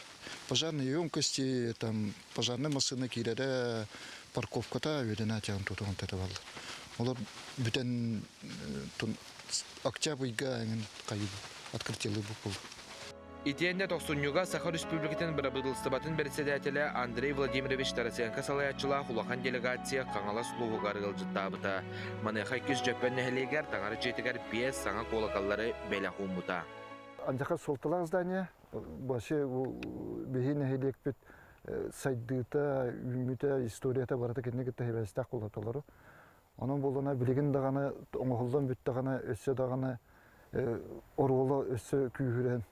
S10: пожарные емкости, там пожарная массыына киирэрэ, парковката үөдэнэ атыан тутугун тэтэ Олор бүтэн октябрь ыйга эҥин хайы открытиелы бу
S5: Итиэннэ тохсунньуга Саха Республикатын Бырабыыталыстыбатын бэрэссэдээтэлэ Андрей Владимирович Тарасенко салайааччылаах улахан делегация Хаҥалас улууһугар ыалдьыттаабыта. Маныаха иккис Дьөппөн нэһилиэгэр таҥара дьиэтигэр биэс саҥа куолакаллары бэлэх ууммута.
S10: Андьаха суолталаах здание. Вообще биһи нэһилиэкпит сайдыыта, үүммүтэ, историята барыта кинини кытта сибээстээх буола толору. Онон буоллана билигин даҕаны оҥоһуллан бүттэҕинэ өссө даҕаны оруола өссө күүһүрэн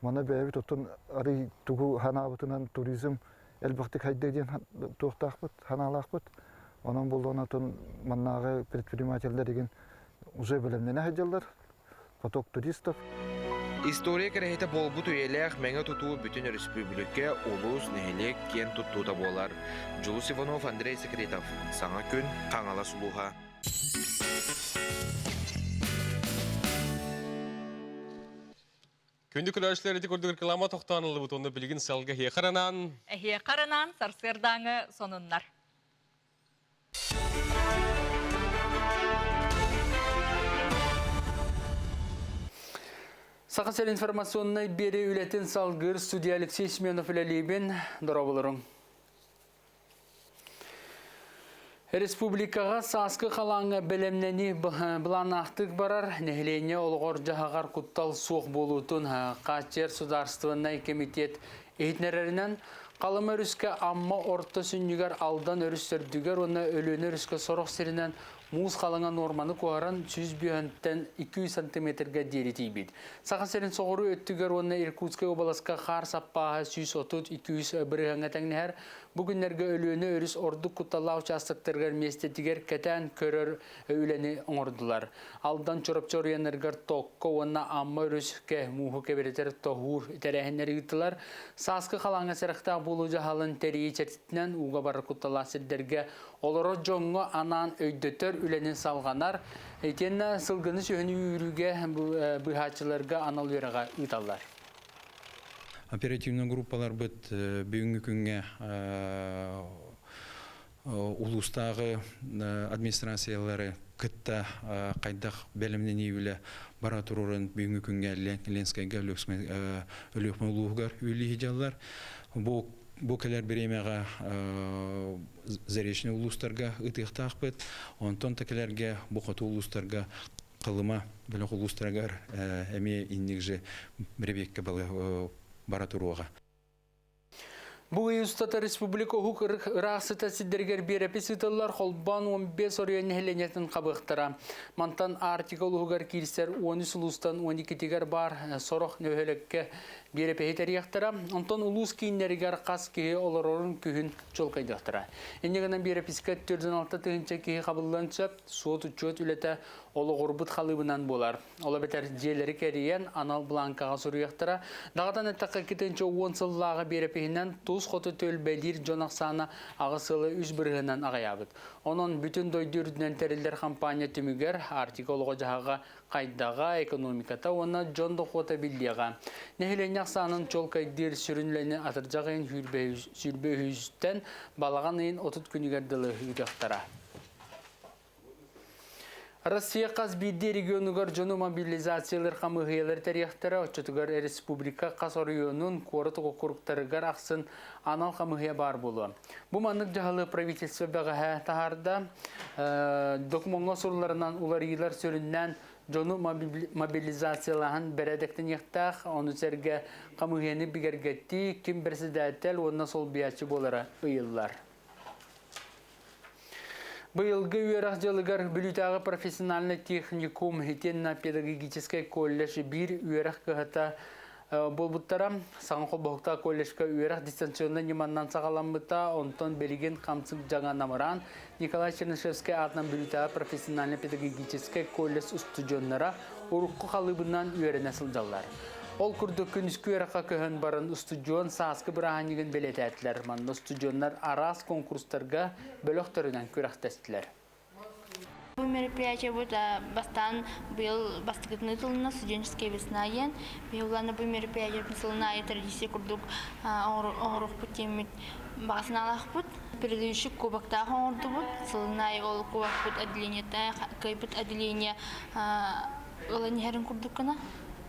S10: мана бэйэбит оттон арый тугу ханаабытынан туризм элбэхтик хайдыа диэн туохтаахпыт ханаалаахпыт онон буоллаҕына отон маннааҕы предпринимателлэр игин уже бэлэмнэнэ сылдьаллар поток туристов.
S5: История кэрэһитэ буолбут үйэлээх мэҥэ тутуу бүтүн өрөспүүбүлүкэ, улуус, нэһилиэк киэн туттуута буолар. Дьулус Иванов, Андрей Секретов. Саҥа күн, Хаҥалас улууһа.
S1: Күндү көрөөччүлэр ити курдук реклама тохтоон ыллыбыт уонна билигин сылга эһиэхэ
S2: Эһиэхэ анаан сарсыардааҥы сонуннар.
S3: Саха сир информационнай биэрии үлэтин салгыыр студия Алексей Семенов үлэлиибин. Дорооболоруҥ. Республикаҕа сааскы халааҥҥа бэлэмнэнии былааннаахтык барар. Нэһилиэнньэ олоҕор-дьаһаҕар куттал суох буолуутун хааччыйар судаарыстыбаннай кэмитиэт иһитиннэрэринэн, Халыма өрүскэ Амма орто сүнньүгэр Алдан өрүс төрдүгэр уонна Өлүөнэ өрүскэ сорох сиринэн муус халыҥа нуорманы куоһаран 105-тэн 200 сантиметрга диэри тиийбит. Саха сирин соҕуруу өттүгэр уонна Иркутскай уобаласка хаар саппааһа 130-200 бырыһыаҥҥа тэҥнэһэр. Бу күннэргэ Өлүөнэ өрүс ордук кутталлаах учаастактарыгар миэстэтигэр кэтээн көрөр үлэни оҥордулар. Алдан Чурапчы оройуоннарыгар Токко уонна Амма өрүскэ мууһу кэбирэтэр тоһуур тэрээһиннэри ыыттылар. Сааскы халааҥҥа сэрэхтээх буолуу дьаһалын тэрийии чэрчитинэн ууга барар кутталлаах сирдэргэ олорор дьоҥҥо анаан өйдөтөр үлэни салҕанар. Итиэннэ сылгыны сүһүнү үүрүүгэ быыһааччыларга анал үөрэҕи ыыталлар.
S11: Оперативный группаларбыт бүгүҥҥү күҥҥэ улуустааҕы администрациялары кытта хайдах бэлэмнэнии үлэ бара турарын бүгүҥҥү күҥҥэ Ленскэйгэ Өлүөхүмэ улууһугар үлэлии сылдьаллар. Бу бу кэлэр бириэмэҕэ заречный улуустарга ытыахтаахпыт. Онтон да кэлэргэ бу хоту улуустарга Халыма бөлөх улуустарыгар эмиэ инник же бэрэбиэккэ бара туруоҕа.
S3: Бу ый устата республика уһук ыраах сыта сирдэригэр биэрэпис ыытыллар холбоон 15 оройуон нэһилиэнньэтин хабыахтара. Мантан Арктика улууһугар киирсэр 13 улуустан 12-тигэр баар сорох нөһүлэккэ биэрэпиһи тэрийэхтэрэ. Онтон улуус кииннэригэр хас киһи олорорун күһүн чуолкайдыахтара. Инньэ гынан биэрэпискэ 46 тыһыынча киһи хабыллыан сөп, суот-учуот үлэтэ олоҕурбут халыыбынан буолар. Ол эбэтэр дьиэлэри кэрийэн анал бланкаҕа суруйуохтара. Даҕатан эттэххэ, 2010 сыллааҕы биэрэпиһинэн тус хоту түөлбэлиир дьон ахсаана аҕыс сылы үс бырыһынан аҕыйаабыт. Онон бүтүн дойду үрдүнэн тэриллэр хампаанньа түмүгэр Арктика олоҕо-дьаһаҕа хайдаҕа, экономиката уонна дьон дохуота биллиэҕэ. Нэһилиэнньэ ахсаанын чуолкайдыыр сүрүн үлэни атырдьах ыйын сүүрбэ үһүстэн балаҕан ыйын 30 күнүгэр дылы ыытыахтара. Россия хас биирдии регионугар дьону мобилизациялыыр хамыыһыйалар тэрийэхтэрэ, оччотугар республика хас оройуонун, куорат округтарыгар ахсын анал хамыыһыйа баар буолуо. Бу маннык дьаһалы правительство бэҕэһээ таһаарда. Докумуоҥҥа сурулларынан уларыйыылар сүрүннээн дьону мобилизациялааһын бэрээдэктэниэхтээх, ону сэргэ хамыыһыйаны бигэргэттии, ким председатель уонна солбуйааччы буолара ыйыллар. Быйылгы үөрэх дьылыгар Бүлүүтээҕи профессиональнай техникум итиэннэ педагогическай колледж биир үөрэх кыһата буолбуттара. Саҥа холбоһуктаах колледжка үөрэх дистанционнай ньыманнан саҕаламмыта, онтон билигин хамсык дьаҥа намыраан, Николай Чернышевскай аатынан Бүлүүтээҕи профессионально-педагогическай колледж устудьуоннара урукку халыыбынан үөрэнэ сылдьаллар. Ол курдук күнүскү үөрэххэ көһөн баран устудьуон сааскы бырааһынньыгын бэлиэтээтилэр. Манна устудьуоннар араас конкурстарга бөлөхтөрүнэн күрэхтэстилэр.
S12: Бу мероприятие будет бастаан быйыл бастакытын ыытылынна студенческая весна диэн. Биһиги бу мероприятие сылын аайы традиция курдук оҥоруохпут диэммит баҕа санаалаахпыт. Предыдущий кубоктаах оҥордубут. Сылын аайы ол кубокпут отделениета, кыайбыт отделение ылан иһэрин курдук гына.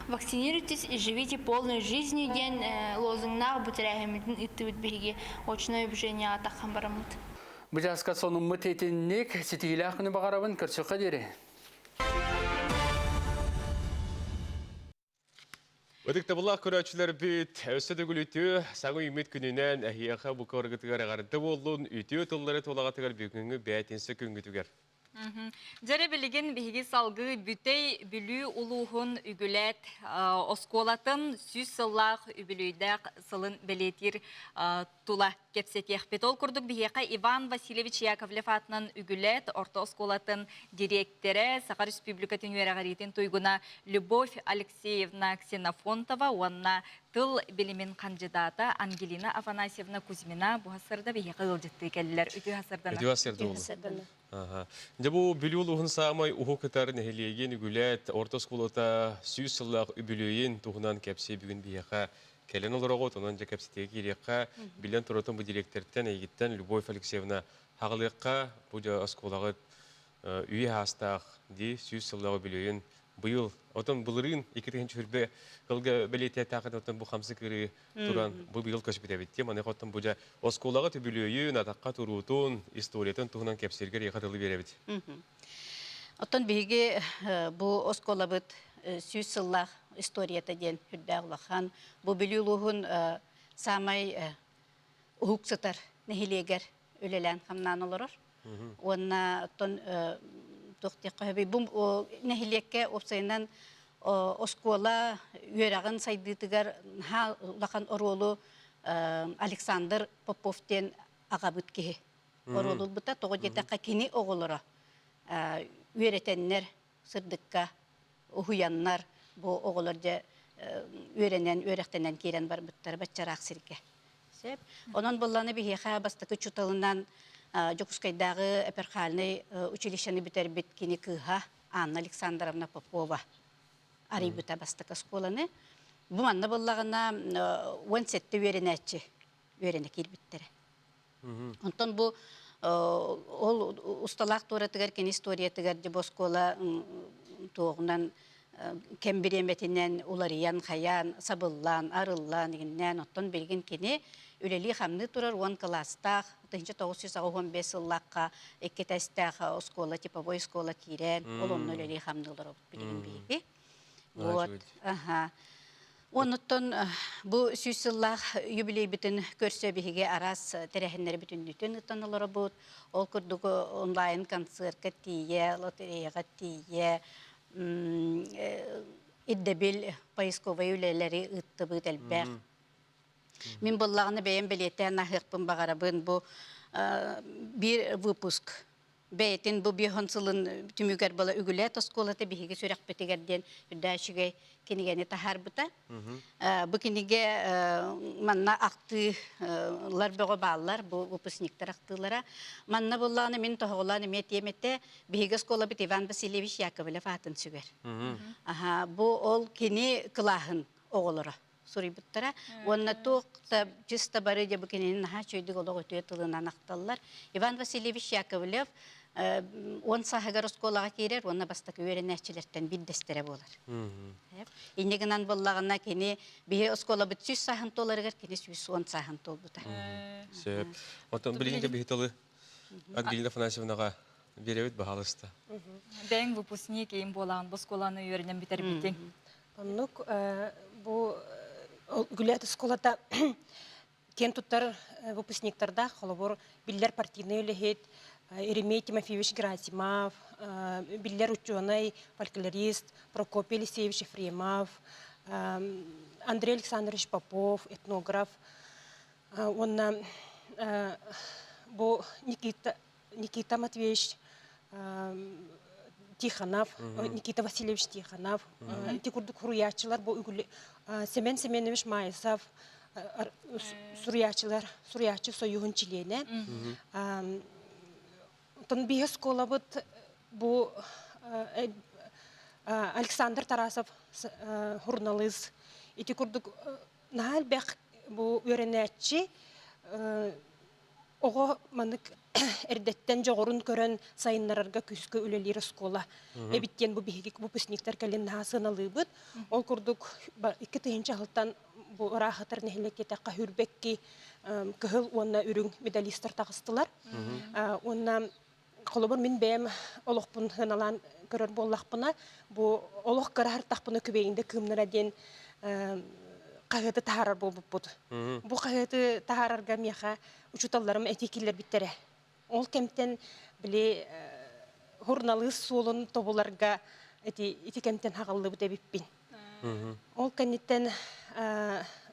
S12: Вакцинируйтесь и живите полной жизнью диэн лозунгнаах бу тэрээһиммитин ыыттыбыт биһиги очное обучениеҕа таххан бараммыт.
S3: Бу чааска сонуммут итинник ситиһиилээх күнү баҕарабын көрсүөххэ диэри.
S1: Ытыктабыллаах көрөөччүлэрбит, өссө төгүл үтүө, саҥа үүммүт күнүнэн эһиэхэ бу көргүтүгэр эҕэрдэ буоллун, үтүө тыллары туолаҕытыгар бүгүҥҥү бээтинсэ күҥҥүтүгэр.
S2: Дьэрэ билигин биһиги салгыы Бүтэй Бүлүү улууһун Үгүлээт оскуолатын 100 сыллаах үбүлүөйдээх сылын бэлиэтиир тула кэпсэтиэхпит. Ол курдук биһиэхэ Иван Васильевич Яковлев аатынан Үгүлээт орто оскуолатын дириэктэрэ, Саха Республикатын үөрэҕириитин туйгуна Любовь Алексеевна Ксенофонтова уонна тыл билимин хандьыдаата Ангелина Афанасьевна Кузьмина бу сарда биһиэхэ ыалдьыттыы кэллилэр. Үтүө сардана.
S1: Үтүө сарда буолла. Дьэ бу Бүлүү улууһун саамай уһук ытар нэһилиэгин Үгүлээт орто оскуолата 100 сыллаах үбүлүөйүн туһунан кэпсии бүгүн биһиэхэ кэлэн олороҕут, онон дьэ кэпсэтиигэ киириэххэ, билэн туратын бу дириэктэртэн, эйигиттэн Любовь Алексеевна хаҕылыахха, бу дьэ оскуолаҕыт үйэ саастаах дии 100 сыллаах үбүлүөйүн быйыл, отон былырыын 2020 сылга бэлиэтиэтэххит, оттон бу хамсык ырыы туран бу быйыл көспүт эбит дии. Маныаха оттон бу дьэ оскуолаҕыт үбүлүөйүн, атахха туруутун, историятын туһунан кэпсииргэр эйиэхэ тылы биэрэбит.
S13: Оттон биһиги бу оскуолабыт 100 сыллаах историята диэн үрдээх улахан. Бу Бүлүү улууһун саамай уһук сытар нэһилиэгэр үлэлээн хамнаан олорор. Уонна оттон туох диэххэ сөбүй бу нэһилиэккэ уопсайынан оскуола үөрэҕин сайдыытыгар наһаа улахан оруолу Александр Попов диэн аҕабыт киһи оруолу ылбыта. Тоҕо диэтэххэ кини оҕолоро үөрэтэннэр сырдыкка уһуйаннар бу оҕолор дьэ үөрэнэн үөрэхтэнэн киирэн барбыттара баччараах сиргэ. Сөп. Онон булланы биһиэхэ бастакы учууталынан Дьокуускайдааҕы эпархиальнай училищены бүтэрбит кини кыыһа Анна Александровна Попова арыйбыта бастакы оскуоланы. Бу манна буллаҕына 17 үөрэнээччи үөрэнэ киирбиттэрэ. Онтон бу ол усталаах туоратыгар кини историятыгар дьэ бу оскуола туоҕунан кэм бириэмэтинэн уларыйан, хайаан, сабыллаан, арыллаан игиннээн оттон билигин кини үлэлии-хамныы турар 10 кылаастаах 1985 сыллаахха икки тэстээх оскуола типовой оскуола киирэн ол онно үлэлии-хамныы олоробут билигин биһиги. Вот. Аха. Онуттан бу 100 сыллаах юбилейбитин көрсө биһиги араас тэрээһиннэри бүтүннүүтүн ыытан олоробут. Ол курдук онлайн концертка тиийэ, лотереяҕа тиийэ, ирдэбил поисковай үлэлэри ыыттыбыт элбэх. Мин буоллаҕына бэйэм бэлиэтээн аһыахпын баҕарабын бу биир выпуск бэйэтин бу биоһун сылын түмүгэр была Үгүлээт оскуолата биһиги сүрэхпитигэр диэн үрдээ үчүгэй кинигэни таһаарбыта. Бу кинигэ манна ахтыылар бөҕө бааллар, бу выпускниктар ахтыылара. Манна буллаҕына мин тоһоҕолоон эмиэ этиэм этэ, биһиги оскуолабыт Иван Васильевич Яковлев аатын сүгэр. Аха, бу ол кини кылааһын оҕолоро суруйбуттара. Уонна туох да чисто бары дьэ бу кинини наһаа үчүгэйдик олох үтүө тылынан ахталлар. Иван Васильевич Яковлев 10 сааһыгар оскуолаҕа киирэр уонна бастакы үөрэнээччилэртэн биирдэстэрэ буолар. Инньэ гынан буоллаҕына кини биһи оскуолабыт 100 сааһын туоларыгар кини 110 сааһын туолбута.
S1: Сөп. Оттон билигин биһи тылы Ангелина Афанасьевнаҕа биэрэбит баһаалыста.
S2: Бэйэҥ выпускник им буолаан бу оскуоланы үөрэнэн бүтэрбитиҥ.
S14: Оннук бу Үгүлээт оскуолата киэн туттар выпускниктардаах, холобур, биллэр партийнай үлэһит Еремей Тимофеевич Герасимов, биллэр учуонай, фольклорист Прокопий Елисеевич Ефремов, Андрей Александрович Попов, этнограф, уонна бу Никита, Никита Матвеевич Тихонов, Никита Васильевич Тихонов, ити курдук суруйааччылар бу Семен Семенович Маисов суруйааччылар, суруйааччы союһун чилиэнэ. Оттон биһи оскуолабыт бу Александр Тарасов суруналыыс ити курдук наһаа элбэх бу үөрэнээччи оҕо маннык эрдэттэн дьоҕурун көрөн сайыннарарга күүскэ үлэлиир оскуола эбит диэн бу биһиги выпускниктар кэлин наһаа сыаналыыбыт. Ол курдук 2000 сылтан бу ыраахытар нэһилиэккэ хүрбэкки кыһыл уонна үрүҥ медалистар таҕыстылар. Уонна холобур мин бэйэм олохпун сыаналаан көрөр буоллахпына, бу олох кыраһартахпына күбэйиндэ кыымнара диэн хаһыаты таһаарар буолбуппут. Бу хаһыаты таһаарарга миэхэ учууталларым этии киллэрбиттэрэ. Ол кэмтэн били суруналыыс суолун тобуларга ити ити кэмтэн хаҕыллыбыт эбиппин. Ол кэнниттэн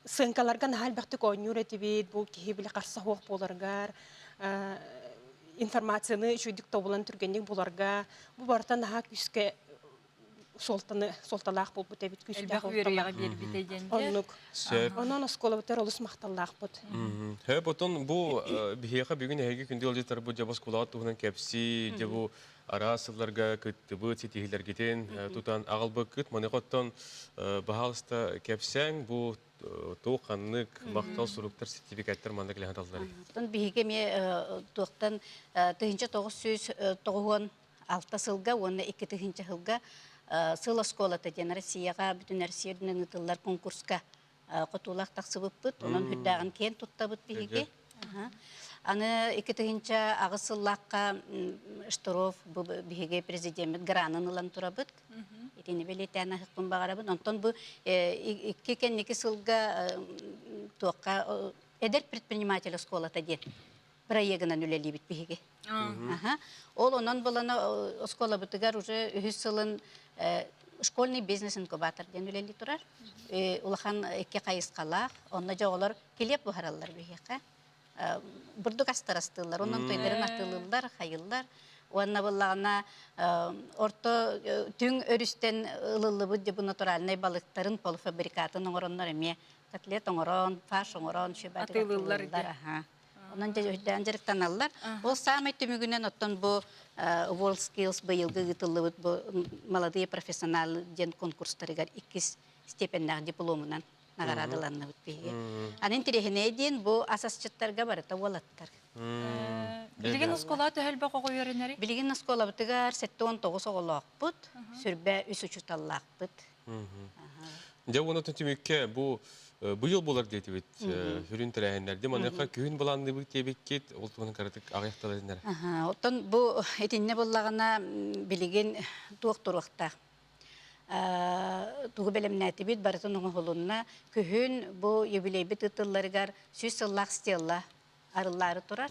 S14: сыаҥкаларга наһаа элбэхтик оонньуур этибит, бу киһи били харса суох буоларыгар, информацияны үчүгдүк тобулан түргэнник буларга, бу барыта наһаа күүскэ суолтаны суолталаах буолбут эбит күүстээх
S2: Элбэх үөрүйэҕи биэрбитэ диэн.
S14: Оннук. Онон оскуолабытыгар олус махталлаахпыт.
S1: Хөп, отон бу биһиэхэ бүгүн эһиги күндү ыалдьыттарбыт дьэ оскуолаҕа туһунан кэпсии, дьэ бу араас сылларга кыттыбыт ситиһиилэргитин тутан аҕалбыккыт. Маныаха оттон баһаалыста кэпсээҥ бу туох ханнык махтал суруктар сертификаттар манна кэлэн сыталларый?
S13: Оттон биһиги эмиэ туохтан 1996 сылга уонна 2000 сылга сыл оскуолата диэн Россияҕа бүтүн Россия үрдүнэн ыытыллар конкурска хотуулаах тахсыбыппыт. Онон үрдээҕин киэн туттабыт биһиги. Аны 2008 сыллаахха Штыров бу биһиги президеммит гранын ылан турабыт. Итини бэлиэтээн аһыахпын баҕарабын. Онтон бу икки кэнники сылга туохха эдэр предприниматель оскуолата диэн проегынан үлэлиибит биһиги. Ол онон булана оскуолабытыгар уже үһүс сылын школьный бизнес-инкубатор диэн үлэлии турар. Улахан икки хайысхалаах. Онно дьэ оҕолор килиэп буһараллар биһиэхэ. Бурдук астарастыыллар, онон тойдарын атыылыыллар, хайыллар. Уонна буллаҕына орто түҥ өрүстэн ылыллыбыт дьэ бу натуральнай балыктарын полуфабрикатын оҥороннор эмиэ котлет оҥорон, фарш оҥорон,
S2: атыылыыллар.
S13: Онон үрдээн дьарыктаналлар. Ол саамай түмүгүнэн оттон бу World Skills быйылгы ыытыллыбыт бу молодые профессионалы диэн конкурстарыгар иккис степеннээх дипломунан наҕараадаланныбыт биһиги. Аны интэриэһинэй диэн бу ас асчыттарга барыта уолаттар.
S2: Билигин оскуола төһө элбэх оҕо үөрэнэрий?
S13: Билигин оскуолабытыгар 79 оҕолоохпут, сүрбэ үс учууталлаахпыт.
S1: Дьэ уонна түмүккэ бу быйыл буолар диэтибит сүрүн тэрээһиннэрди маныаха күһүн былаанныыбыт диэбиккит ол туһунан кыратык аҕыйах тыл этиннэр.
S13: Оттон бу итиннэ буоллаҕына билигин туох туруохтаах тугу бэлэмнээтибит барытын оҥоһулунна күһүн бу юбилейбит ыытылларыгар 100 сыллаах стелла арыллаары турар.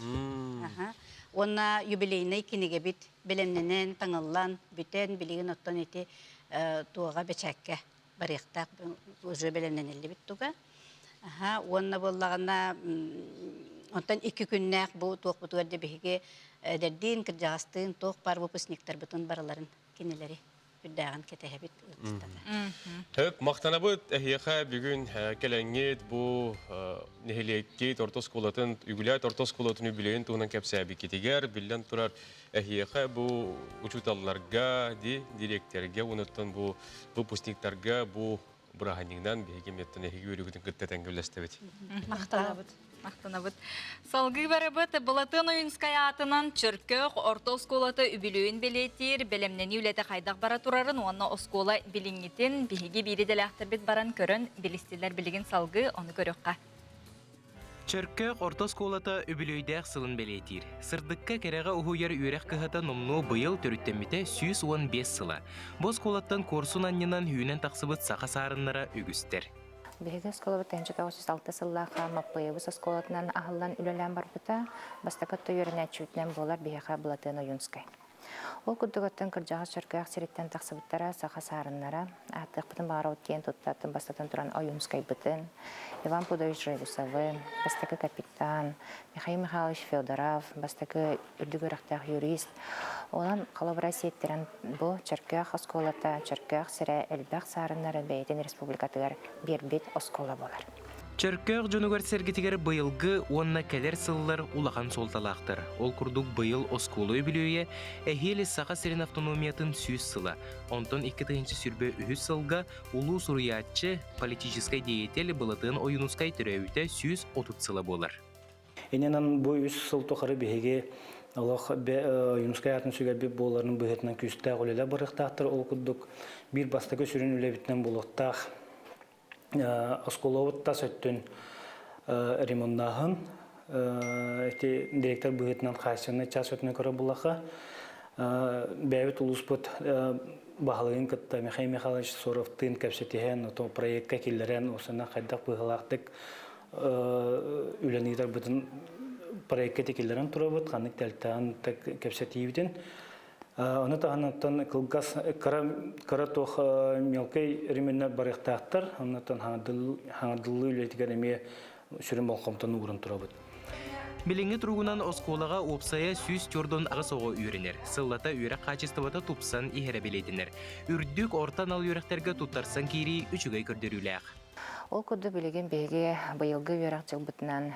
S13: Уонна юбилейнай кинигэбит бэлэмнэнэн, таҥыллан, бүтэн, билигин оттон ити туоҕа бэчээккэ барыахтаах уже бэлэмнэниллибит туга. Уонна буоллаҕына онтон икки күннээх бу туохпутугар да биһиги эдэрдиин, кырдьаҕастыын туох баар выпускниктарбытын барыларын кинилэри үрдээҕин кэтэһэбит ыалдьыттата.
S1: Хөп, махтанабыт эһиэхэ бүгүн кэлэҥҥит бу нэһилиэккит орто оскуолатын, Үгүлээт орто оскуолатын үбүлүөйүн туһунан кэпсээбиккитигэр, биллэн турар, эһиэхэ бу учууталларга, ди, дириэктэргэ, уонуттан бу выпускниктарга бу бырааһынньыгынан биһиги меттэн эһиги үөрүүгүтүн кытта тэҥҥэ үллэстэбит.
S2: Махтанабыт. Махтанабыт. Салгыы барыбыт Былатыан Ойуунскай аатынан Чөркөөх орто оскуолата үбүлүөйүн бэлиэтиир бэлэмнэнии үлэтэ хайдах бара турарын уонна оскуола билиҥҥитин биһиги биир идэлээхтэрбит баран көрөн билистилэр билигин салгыы ону көрүөххэ.
S15: Чөркөөх орто оскуолата үбүлүөйдээх сылын бэлиэтиир. Сырдыкка кэрэҕэ уһуйар үөрэх кыһата номнуо быйыл төрүттэммитэ 115 сыла. Бу оскуолаттан куорсун анньынан үүнэн тахсыбыт саха саарыннара үгүстэр.
S16: Биһиги оскуолабыт 1906 сыллаахха Маппыйабыс оскуолатынан аһыллан үлэлээн барбыта. Бастакы өттө үөрэнээччибитинэн буолар биһиэхэ Былатыан Ойуунскай. Ол курдук оттон кырдьаҕас Чөркөөх сириттэн тахсыбыттара саха саарыннара, ааттыахпытын баҕарабыт диэн туттатын бастатан туран Ойуунскайбытын, Иван Пудович Жегусовы, бастакы капитан, Михаил Михайлович Федоров, бастакы үрдүк үөрэхтээх юрист. Онон холобура сиэттэрэн бу Чөркөөх оскуолата, Чөркөөх сирэ элбэх саарыннары бэйэтин республикатыгар биэрбит оскуола буолар.
S15: Чөркөөх дьонугар-сэргэтигэр быйылгы уонна кэлэр сыллар улахан суолталаахтар. Ол курдук быйыл оскуола үбүлүөйэ эһиил Саха сирин автономиятын 100 сыла, онтон 2023 сылга улуу суруйааччы, политическай деятель Былатыан Ойуунускай төрөөбүтэ 130 сыла буолар.
S17: Иннинэн бу үс сыл тухары биһиги олох Ойуунускай аатын сүгэрбит буоларын быһыытынан күүстээх үлэлэр барыахтаахтар. Ол курдук биир бастакы сүрүн үлэбитинэн буолуохтаах оскуолабыт тас өттүн ремоннааһын ити директор быһыытынан хааччынай час өттүнэн көрөр буллаха бэйэбит улууспут баһылыгын кытта Михаил Михайлович Соровтыын кэпсэтиһэн ото проекка киллэрэн осына хайдах быһыылаахтык үлэни ыытарбытын проекка киллэрэн турабыт ханнык тэлтээн кэпсэтиибитин Ону таһынан кылгас кыра кыра туох мелкай ремоннар барыахтаахтар. Оннуттан хаҥардыллыы үлэтигэр эмиэ сүрүн болҕомтону ууран турабыт.
S15: Билиҥҥи туругунан оскуолаҕа уопсайа 148 оҕо үөрэнэр. Сыллата үөрэх хаачыстыбата тупсан иһэрэ бэлиэтэнэр. Үрдүк орто анал үөрэхтэргэ туттарсан киирии үчүгэй көрдөрүүлээх.
S16: Ол курдук билигин биһиги быйылгы үөрэх дьылбытынан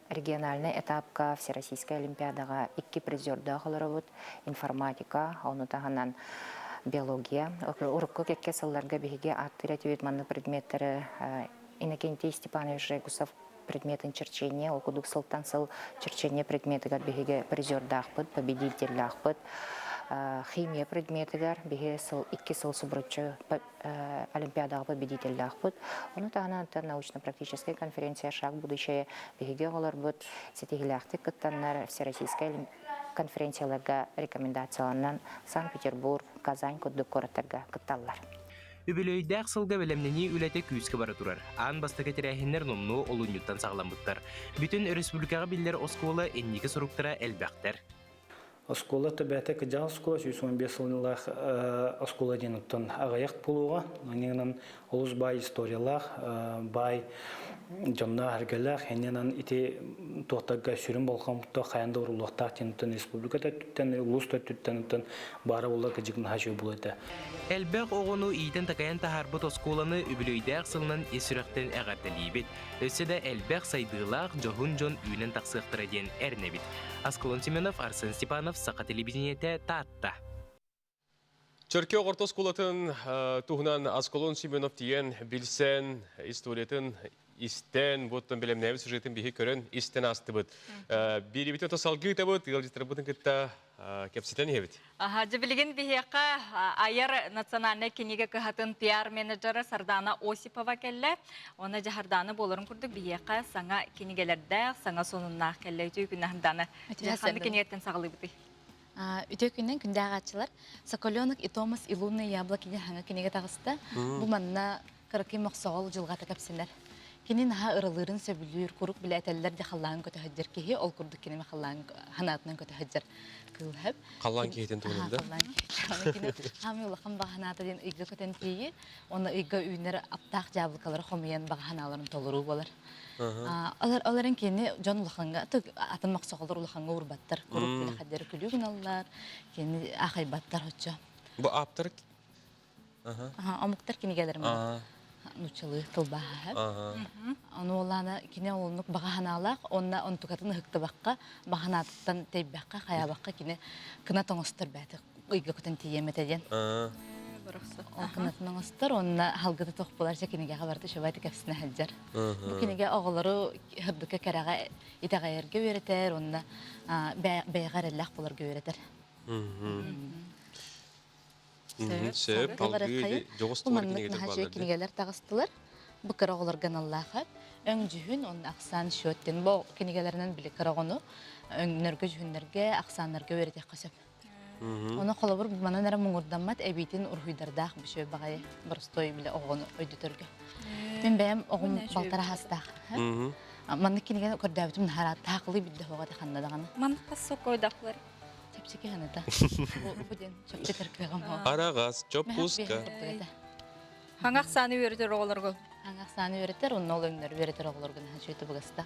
S16: региональнай этапка Всероссийскай олимпиадаҕа икки призердаах олоробут. Информатика, ону таһынан биология. Урукку кэккэ сылларга биһиги ааттыыр этибит маннык предметтэри Иннокентий Степанович Жегусов предметин черчение, ол курдук сылтан сыл черчение предметигэр биһиги призердаахпыт, победителлаахпыт. Химия предметигэр биһи сыл икки сыл субуруччу Олимпиадаҕа победителлаахпыт. Ону таһынан научно-практическай конференция «Шаг будущее» биһиги оҕолорбут ситиһиилээхтик кыттаннар Всероссийскай конференцияларга рекомендацияланан Санкт-Петербург, Казань курдук куораттарга кытталлар.
S15: Үбүлүөйдээх сылга бэлэмнэнии үлэтэ күүскэ бара турар. Аан бастакы тэрээһиннэр номнуо олунньуттан саҕаламмыттар. Бүтүн өрөспүүбүлүкэҕэ биллэр оскуола инники суруктара элбэхтэр.
S17: Оскуола төбөтө кыдьаҕас оскуола 115 сыллаах оскуола диэн оттон аҕыйах буолуоҕа. Онон олус баай историялаах, баай дьонноох эргэлээх, иннинэн ити туохтарга сүрүн болҕомто хайан да урулуохтаах диэн оттон республика төттүттэн, улуус төттүттэн оттон баара буолла кыдьык наһаа үчүгэй буолуо этэ.
S15: Элбэх оҕону иитэн-такайан таһаарбыт оскуоланы үбүлүөйдээх сылынан ис сүрэхтэн эҕэрдэлиибит. Өссө да элбэх сайдыылаах дьоһун дьон үүнэн тахсыахтара диэн эрэнэбит. Аскалон Семенов, Арсен Степанов, Саха телевидениетэ, Таатта.
S1: Чөркөөх орто оскуолатын туһунан Аскалон Семенов тиийэн билсэн, историятын истэн, буоттан бэлэмнээбит сюжетын биһи көрөн истэн аастыбыт. Биирибитин то салгыы табыт, ыалдьыттарбытын кытта кэпсэтэн иһэбит.
S2: Аха, дьэ билигин биһиэхэ айар национальнай кинигэ кыһатын пиар-менеджера Сардана Осипова кэллэ. Уонна дьаһардааны буоларын курдук биһиэхэ саҥа кинигэлэрдээх, саҥа сонуннаах кэллэ. Үтүө күннэн Сардана. Ханнык кинигэттэн саҕалыыбытый?
S18: Үтүө күннэн күндэ ааҕааччылар. Соколенок и Томас и лунные яблоки диэн саҥа кинигэ таҕыста. Бу манна кыракый мохсоҕол дьылҕата кэпсэнэр. Кини наһаа ыралыырын сөбүлүүр, куруук билэ этэллэр дьэ халлаан көтө сылдьар киһи, ол курдук кинини халлаан ханаатынан көтө сылдьар кыыл сөп.
S1: Халлаан киһитин туһунан да?
S18: Халлаан киһитин. Кини хаамый улахан баҕа санаата диэн ыйга көтөн тиийи, уонна ыйга үүнэр аптаах дьаабылыкалары хомуйан баҕа санааларын толоруу буолар. Олор олорон кини дьон улаханга атын мохсоҕолор улаханга уурбаттар, куруук билэ хаддары күлүү гыналлар, кини аахайбаттар оччо.
S1: Бу ааптар
S18: Омуктар кинигэлэрим нууччалыы тылбааһа. Ону уоллаана кини олуннук баҕа санаалаах, уонна онтукатын ыһыктыбакка, баҕа санаатыттан тэйбэххэ, хайаабакка кини кынат оҥостор бэйэтэ ыйга көтөн тиийиэм этэ диэн. Ол кынатын оҥостор, уонна халгыта туох буолар дьэ кинигэҕэ барыта үчүгэйдик кэпсэнэ сылдьар. Бу кинигэ оҕолору сырдыкка кэрэҕэ итэҕэйэргэ үөрэтэр уонна бэйэҕэ эрэллээх буоларга үөрэтэр.
S1: Сөп, салгыы дьоҕус
S18: Бу маннык наһаа кинигэлэр таҕыстылар. Бу кыра оҕолорго аналлаах өҥ дьүһүн уонна ахсаан счет диэн бу кинигэлэринэн били кыра оҕону өҥнөргө дьүһүннэргэ, ахсааннарга үөрэтиэххэ сөп. Ону холобур манан эрэ муҥурдаммат эбиитин уруһуйдардаах бүшүө баҕайы боростуой биле оҕону өйдөтөргө. Мин бэйэм оҕом балтара хастаах. Маннык кинигэни көрдөөбүтүм наһаа таакылый билде хоҕа ханна даҕаны.
S2: Маннык сокойдаклар.
S18: Чэпчэки ханата. Бу диэн чэпчэтэр кыаҕым
S1: Арагас, чоппуска.
S2: Хаҥах сааны үөрэтэр оҕолорго.
S18: Хаҥах сааны үөрэтэр, онно ол өҥнөр үөрэтэр оҕолорго наһаа үчүгэй табыгаста.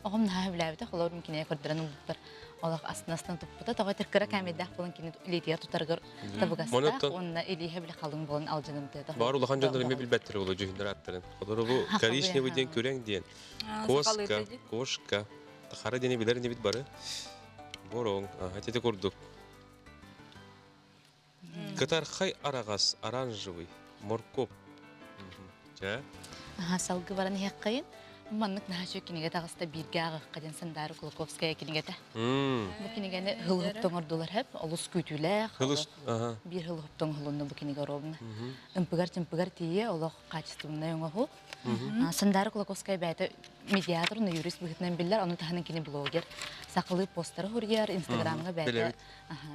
S18: Оҕом наһаа сөбүлээбитэ, холобур кинигэ көрдөрөн ылбыппар олох астына-астына туппута. Тоҕо этэр кыра кээмэйдээх буолан кини илиитигэр тутарыгар табыгастаах уонна илииһэ били халыҥ буолан алдьанымтыата.
S1: Баар улахан дьоннор эмиэ билбэттэр ол дьүһүннэр ааттарын. Холобур бу коричневый диэн күрэҥ диэн. Коска, кошка, хара диэни билэр инибит бары. Бороҥ, ити курдук. Кытархай араҕас, оранжевый, моркуоп. Чэ?
S18: Аха, салгы баран иһэххэйин. Маннык наһаа үчүгэй кинигэ таҕыста бииргэ ааҕыахха диэн Сандаара Кулаковская кинигэтэ. Бу кинигэни хылыһып тоҥордулар хэп, олус күүтүүлээх. Биир хылыһып тоҥоһулунна бу кинигэ оруобуна. Ымпыгар-чымпыгар тиийэ олох качественнай оҥоһу. Сандаара Кулаковская бэйэтэ медиатор, юрист быһыытынан биллэр, ону таһынан кини блогер. Сахалыы постары суруйар, Инстаграмҥа бэйэтэ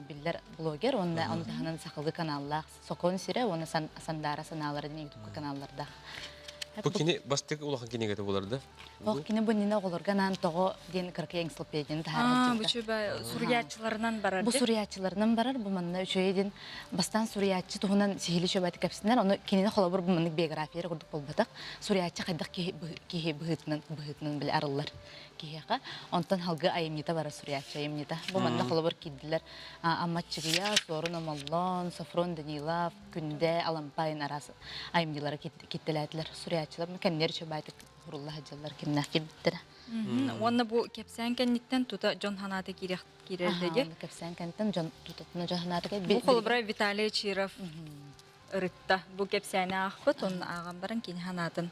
S18: биллэр блогер уонна ону таһынан сахалыы каналлаах Сокон сирэ уонна Сандаара санаалара диэн ютубка каналлардаах.
S1: Бу кини бастакы улахан кинигэтэ буолар да?
S18: Ох, кини бу иннинэ оҕолорго анаан тоҕо диэн кыракый энциклопедияны таһаарар
S2: Бу суруйааччыларынан барар.
S18: Бу суруйааччыларынан барар, бу манна үчүгэй диэн бастаан суруйааччы туһунан сиһили чөбөтү кэпсэнэр, ону кинини холобур бу маннык биография курдук буолбатах. Суруйааччы хайдах киһи киһи быһыытынан быһыытынан били арыллар киһиэхэ. Онтон халгы айымньыта барар суруйааччы айымньыта. Бу манна холобур киирдилэр Аммаччыгыйа, Суорун Омоллоон, Софрон Данилов, Күндэ, Алампайн араас айымньылара киттэлээтилэр. Суруйааччылар кэмнэр үчүгэй хурулла сылдьаллар кимнээх киирбиттэрэ.
S2: Уонна бу кэпсээн кэнниттэн тута дьон санаата киирэрдэги.
S18: Кэпсээн кэнниттэн дьон тутатына дьон санаата
S2: Бу холобура Виталий Чиров ырытта. Бу кэпсээни аахпыт, онно ааҕан баран кини санаатын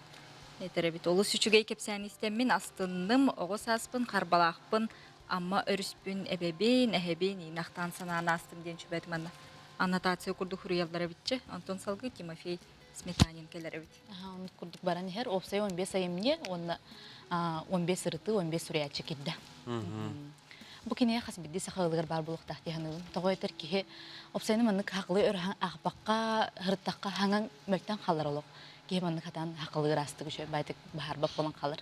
S2: этэр эбит. Олус үчүгэй кэпсээни истэммин астынным, оҕо сааспын, харбалаахпын, Амма өрүспүн эбэбин, эһэбин иинахтаан санаан аастым диэн сүбэтим манна аннотация курдук суруйаллар эбитчи. Онтон салгыы Тимофей Сметанин кэлэр эбит.
S18: Оннук курдук баран иһэр. Уопсайа 15 айымньы уонна 15 ырытыы, 15 суруйааччы киирдэ. Бу кинигэ хас биирдии саха ыалыгар баар буолуохтаах дии саныыбын. Тоҕо этэр киһи уопсайынан маннык хахылыы өр аахпакка, ырыттахха хаҥан мөлтөн хаалар олох. Киһи маннык хатаан хахылыы ыраастык үчүгэй баайтык баһарбат буолан хаалар.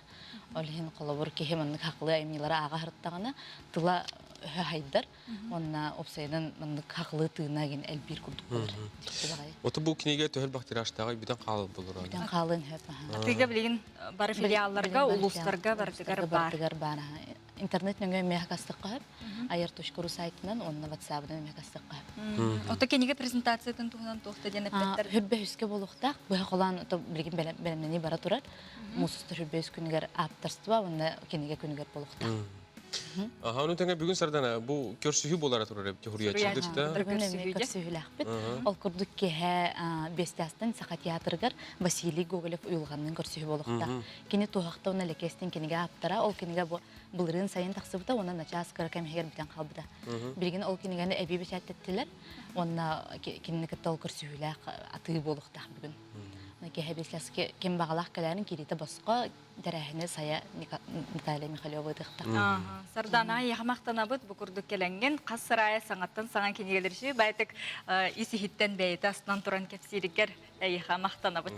S18: Ол иһин холобур киһи маннык хахылыы айымньылары ааҕа сырыттаҕына тыла өһө хайдар. Уонна уопсайынан маннык хахылыы тыына гин элбиир курдук болар.
S1: Ото бу кинигэ төһөл бактираштааҕы бүтэн хаалып болор.
S18: Бүтэн хаалын хөп.
S2: Атыыга билигин бары филиалларга, улуустарга барытыгар бар.
S18: Барытыгар бар. Интернет нөҥүө эмиэ хакастыкка хөп. Айар.ру сайтынан уонна WhatsApp-ынан эмиэ хакастыкка хөп.
S2: Ото кинигэ презентациятын туһунан туохта диэн эппэттэр?
S18: Хүрбэ үскэ буолуохтаах. Быһа холоон билигин бэлэмнэнии бара турар. Муус устар хүрбэ үс күнүгэр ааптарство уонна кинигэ күнүгэр буолуохтаах.
S1: Аха, ону тэҥэ бүгүн Сардана бу көрсүһүү буолара турар эбит суруйааччыгыт
S18: Бүгүн эмиэ көрсүһүүлээхпит. Ол курдук киэһэ Бестястан Саха театрыгар Василий Гоголев уйулҕанныын көрсүһүү буолуохтаах. Кини Туоһахта уонна Лэкиэстин кинигэ ааптара. Ол кинигэ бу былырыын сайын тахсыбыта уонна начаас кыра кэм иһигэр бүтэн хаалбыта. Билигин ол кинигэни эбии бэчээттэттилэр уонна кинини кытта ол көрсүһүүлээх атыы буолуохтаах бүгүн. Киэһэ Бестяски ким баҕалаах кэлээрин киириитэ босхо тэрээһини сайа Наталья Михалева ыытыахтаах.
S2: Сардана, эйиэхэ махтанабыт бу курдук кэлэҥҥин хас сыраайа саҥаттан саҥа кинигэлэр байтык ис иһиттэн бэйэтэ астынан туран кэпсииригэр эйиэхэ махтанабыт.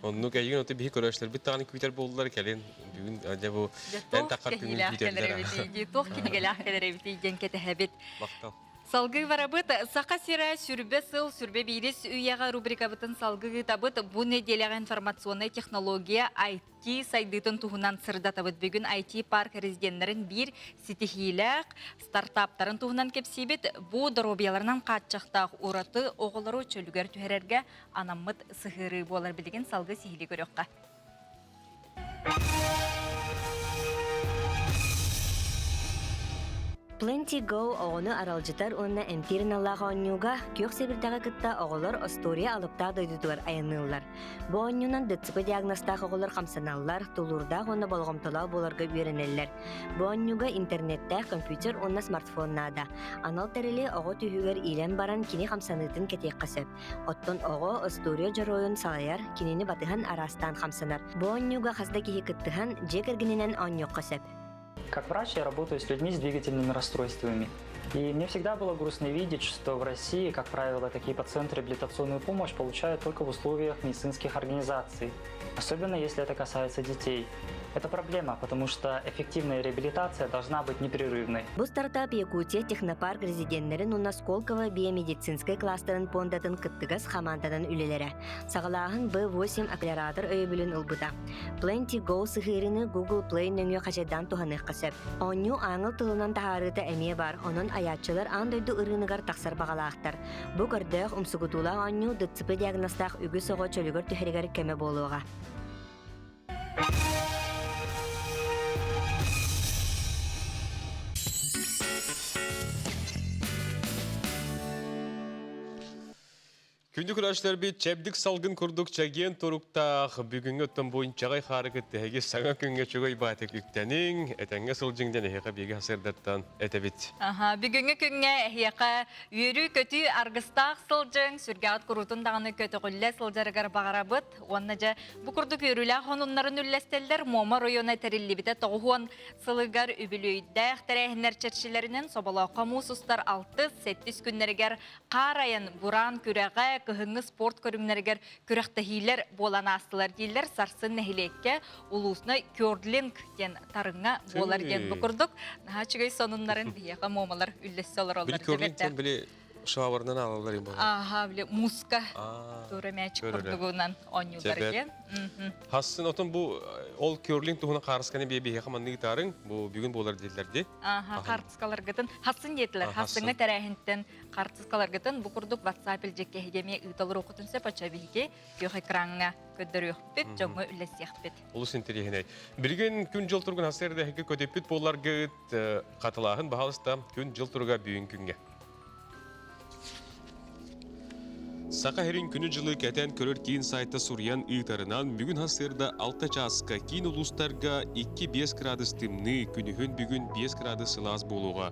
S1: Оннук эйигин оты биһи көрөөччүлэрбит даҕаны күүтэр буоллар кэлин бүгүн дьэ бу эн таххар күнүн күүтэллэр.
S2: Туох кинигэлээх кэлэр эбитий диэн кэтэһэбит.
S1: Махтал.
S2: Салгыы барабыт. Саха сирэ сүрбэ сыл, сүрбэ биирис үйэҕэ рубрикабытын салгыы ыытабыт. Бу нэдиэлэҕэ информационнай технология IT сайдыытын туһунан сырдатабыт. Бүгүн IT-парк резиденнэрин биир ситиһиилээх стартаптарын туһунан кэпсиибит. Бу доруобуйаларынан хааччахтаах ураты оҕолору чөлүгэр түһэрэргэ анаммыт сыһыарыы буолар. Билигин салгыы сиһилии көрүөххэ.
S19: Plenty Go оҕону аралдьытар уонна эмтиир аналлаах оонньууга күөх сэбирдэҕи кытта оҕолор остуоруйа алыптаах дойдутугар айанныыллар. Бу оонньуунан ДЦП диагнозтаах оҕолор хамсаналлар, тулуурдаах уонна болҕомтолоох буоларга үөрэнэллэр. Бу оонньууга интернеттээх компьютер уонна смартфон наада. Анал тэрили оҕо түһүгэр иилэн баран кини хамсаныытын кэтиэххэ сөп. Оттон оҕо остуоруйа дьоруойун салайар, кинини батыһан араастаан хамсанар. Бу оонньууга хас да киһи кыттыһан, дьиэ кэргэнинэн оонньуохха сөп.
S20: Как врач я работаю с людьми с двигательными расстройствами. И мне всегда было грустно видеть, что в России, как правило, такие пациенты реабилитационную помощь получают только в условиях медицинских организаций, особенно если это касается детей. Это проблема, потому что эффективная реабилитация должна быть непрерывной.
S19: Бу стартап Якутия технопарк резиденнэрин уонна Сколково биомедицинскэй кластерын пуондатын кыттыгас хамаанданан үлэлэрэ. Саҕалааһын B8 акселератор өйөбүлүн ылбыта. Plenty Go сыһыарыыны Google Play нөҥүө хачайдаан туһаныахха сөп. Оонньуу ааҥыл тылынан таһаарыыта эмиэ баар, онон айааччылар аан дойду ырыыныгар тахсар баҕалаахтар. Бу көрдөөх, умсугутуулаах оонньуу ДЦП диагнозтаах үгүс оҕо чөлүгэр түһэригэр көмө буолуоҕа.
S1: Күндү көрөөччүлэрбит чэбдик салгын курдук чэгиэн туруктаах бүгүҥҥү оттон буйунчаҕай хаары кытта эһиги саҥа күҥҥэ чугай баатык үктэниҥ, этэҥҥэ сылдьыҥ диэн эһиэхэ биһиги сырдаттан этэбит.
S2: Аха, бүгүҥҥү күҥҥэ эһиэхэ үөрүү-көтүү аргыстаах сылдьыҥ, сүргэҕит куруутун даҕаны көтөҕүллэ сылдьарыгар баҕарабыт. Уонна дьэ бу курдук үөрүүлээх сонуннарын үллэстэллэр Муома оройуона тэриллибитэ 90 сылыгар үбүлүөйдээх тэрээһиннэр чэрчилэринэн Соболооххо муус устар алтыс, сэттис күннэригэр хаар айан, бураан күрэҕэ, кыһыҥҥы спорт көрүҥнэригэр күрэхтэһиилэр буолан аастылар дииллэр сарсын нэһилиэккэ улуусна кёрлинг диэн тарыҥҥа буолар диэн бу курдук наһаа үчүгэй сонуннарын биһиэхэ муомалар үллэстэ олороллор.
S1: Били кёрлинг диэн били шаварынан аалалар им болар.
S2: Аха, били муска тура мячик курдугунан оонньуулар диэн.
S1: Хассын отон бу ол кёрлинг туһунан хаарысканы бие биһиэхэ маннык ытаарыҥ бу бүгүн буолар дииллэр ди.
S2: Аха, хартыскаларгытын хассын диэтилэр. Хассыҥҥа тэрээһинтэн хартыскаларгытын бу курдук WhatsApp илдьиккэ эһиги ыыталар окутун сөп оччо биһиги күөх экраҥҥа көрдөрүөхпүт, дьоҥҥо үллэстиэхпит.
S1: Олус интэриэһинэй. Билигин күн-дьыл туругун хасыар эһиги көтүппүт буоларгыт хатылааһын баһалыста күн-дьыл туруга бүгүн күҥҥэ. Саха сирин күнү-дьылы кэтэн көрөр киин сайта суруйан ыытарынан, бүгүн сарсыарда 6 чааска киин улуустарга 2-5 градус тымныы, күнүһүн бүгүн 5 градус сылаас буолуоҕа.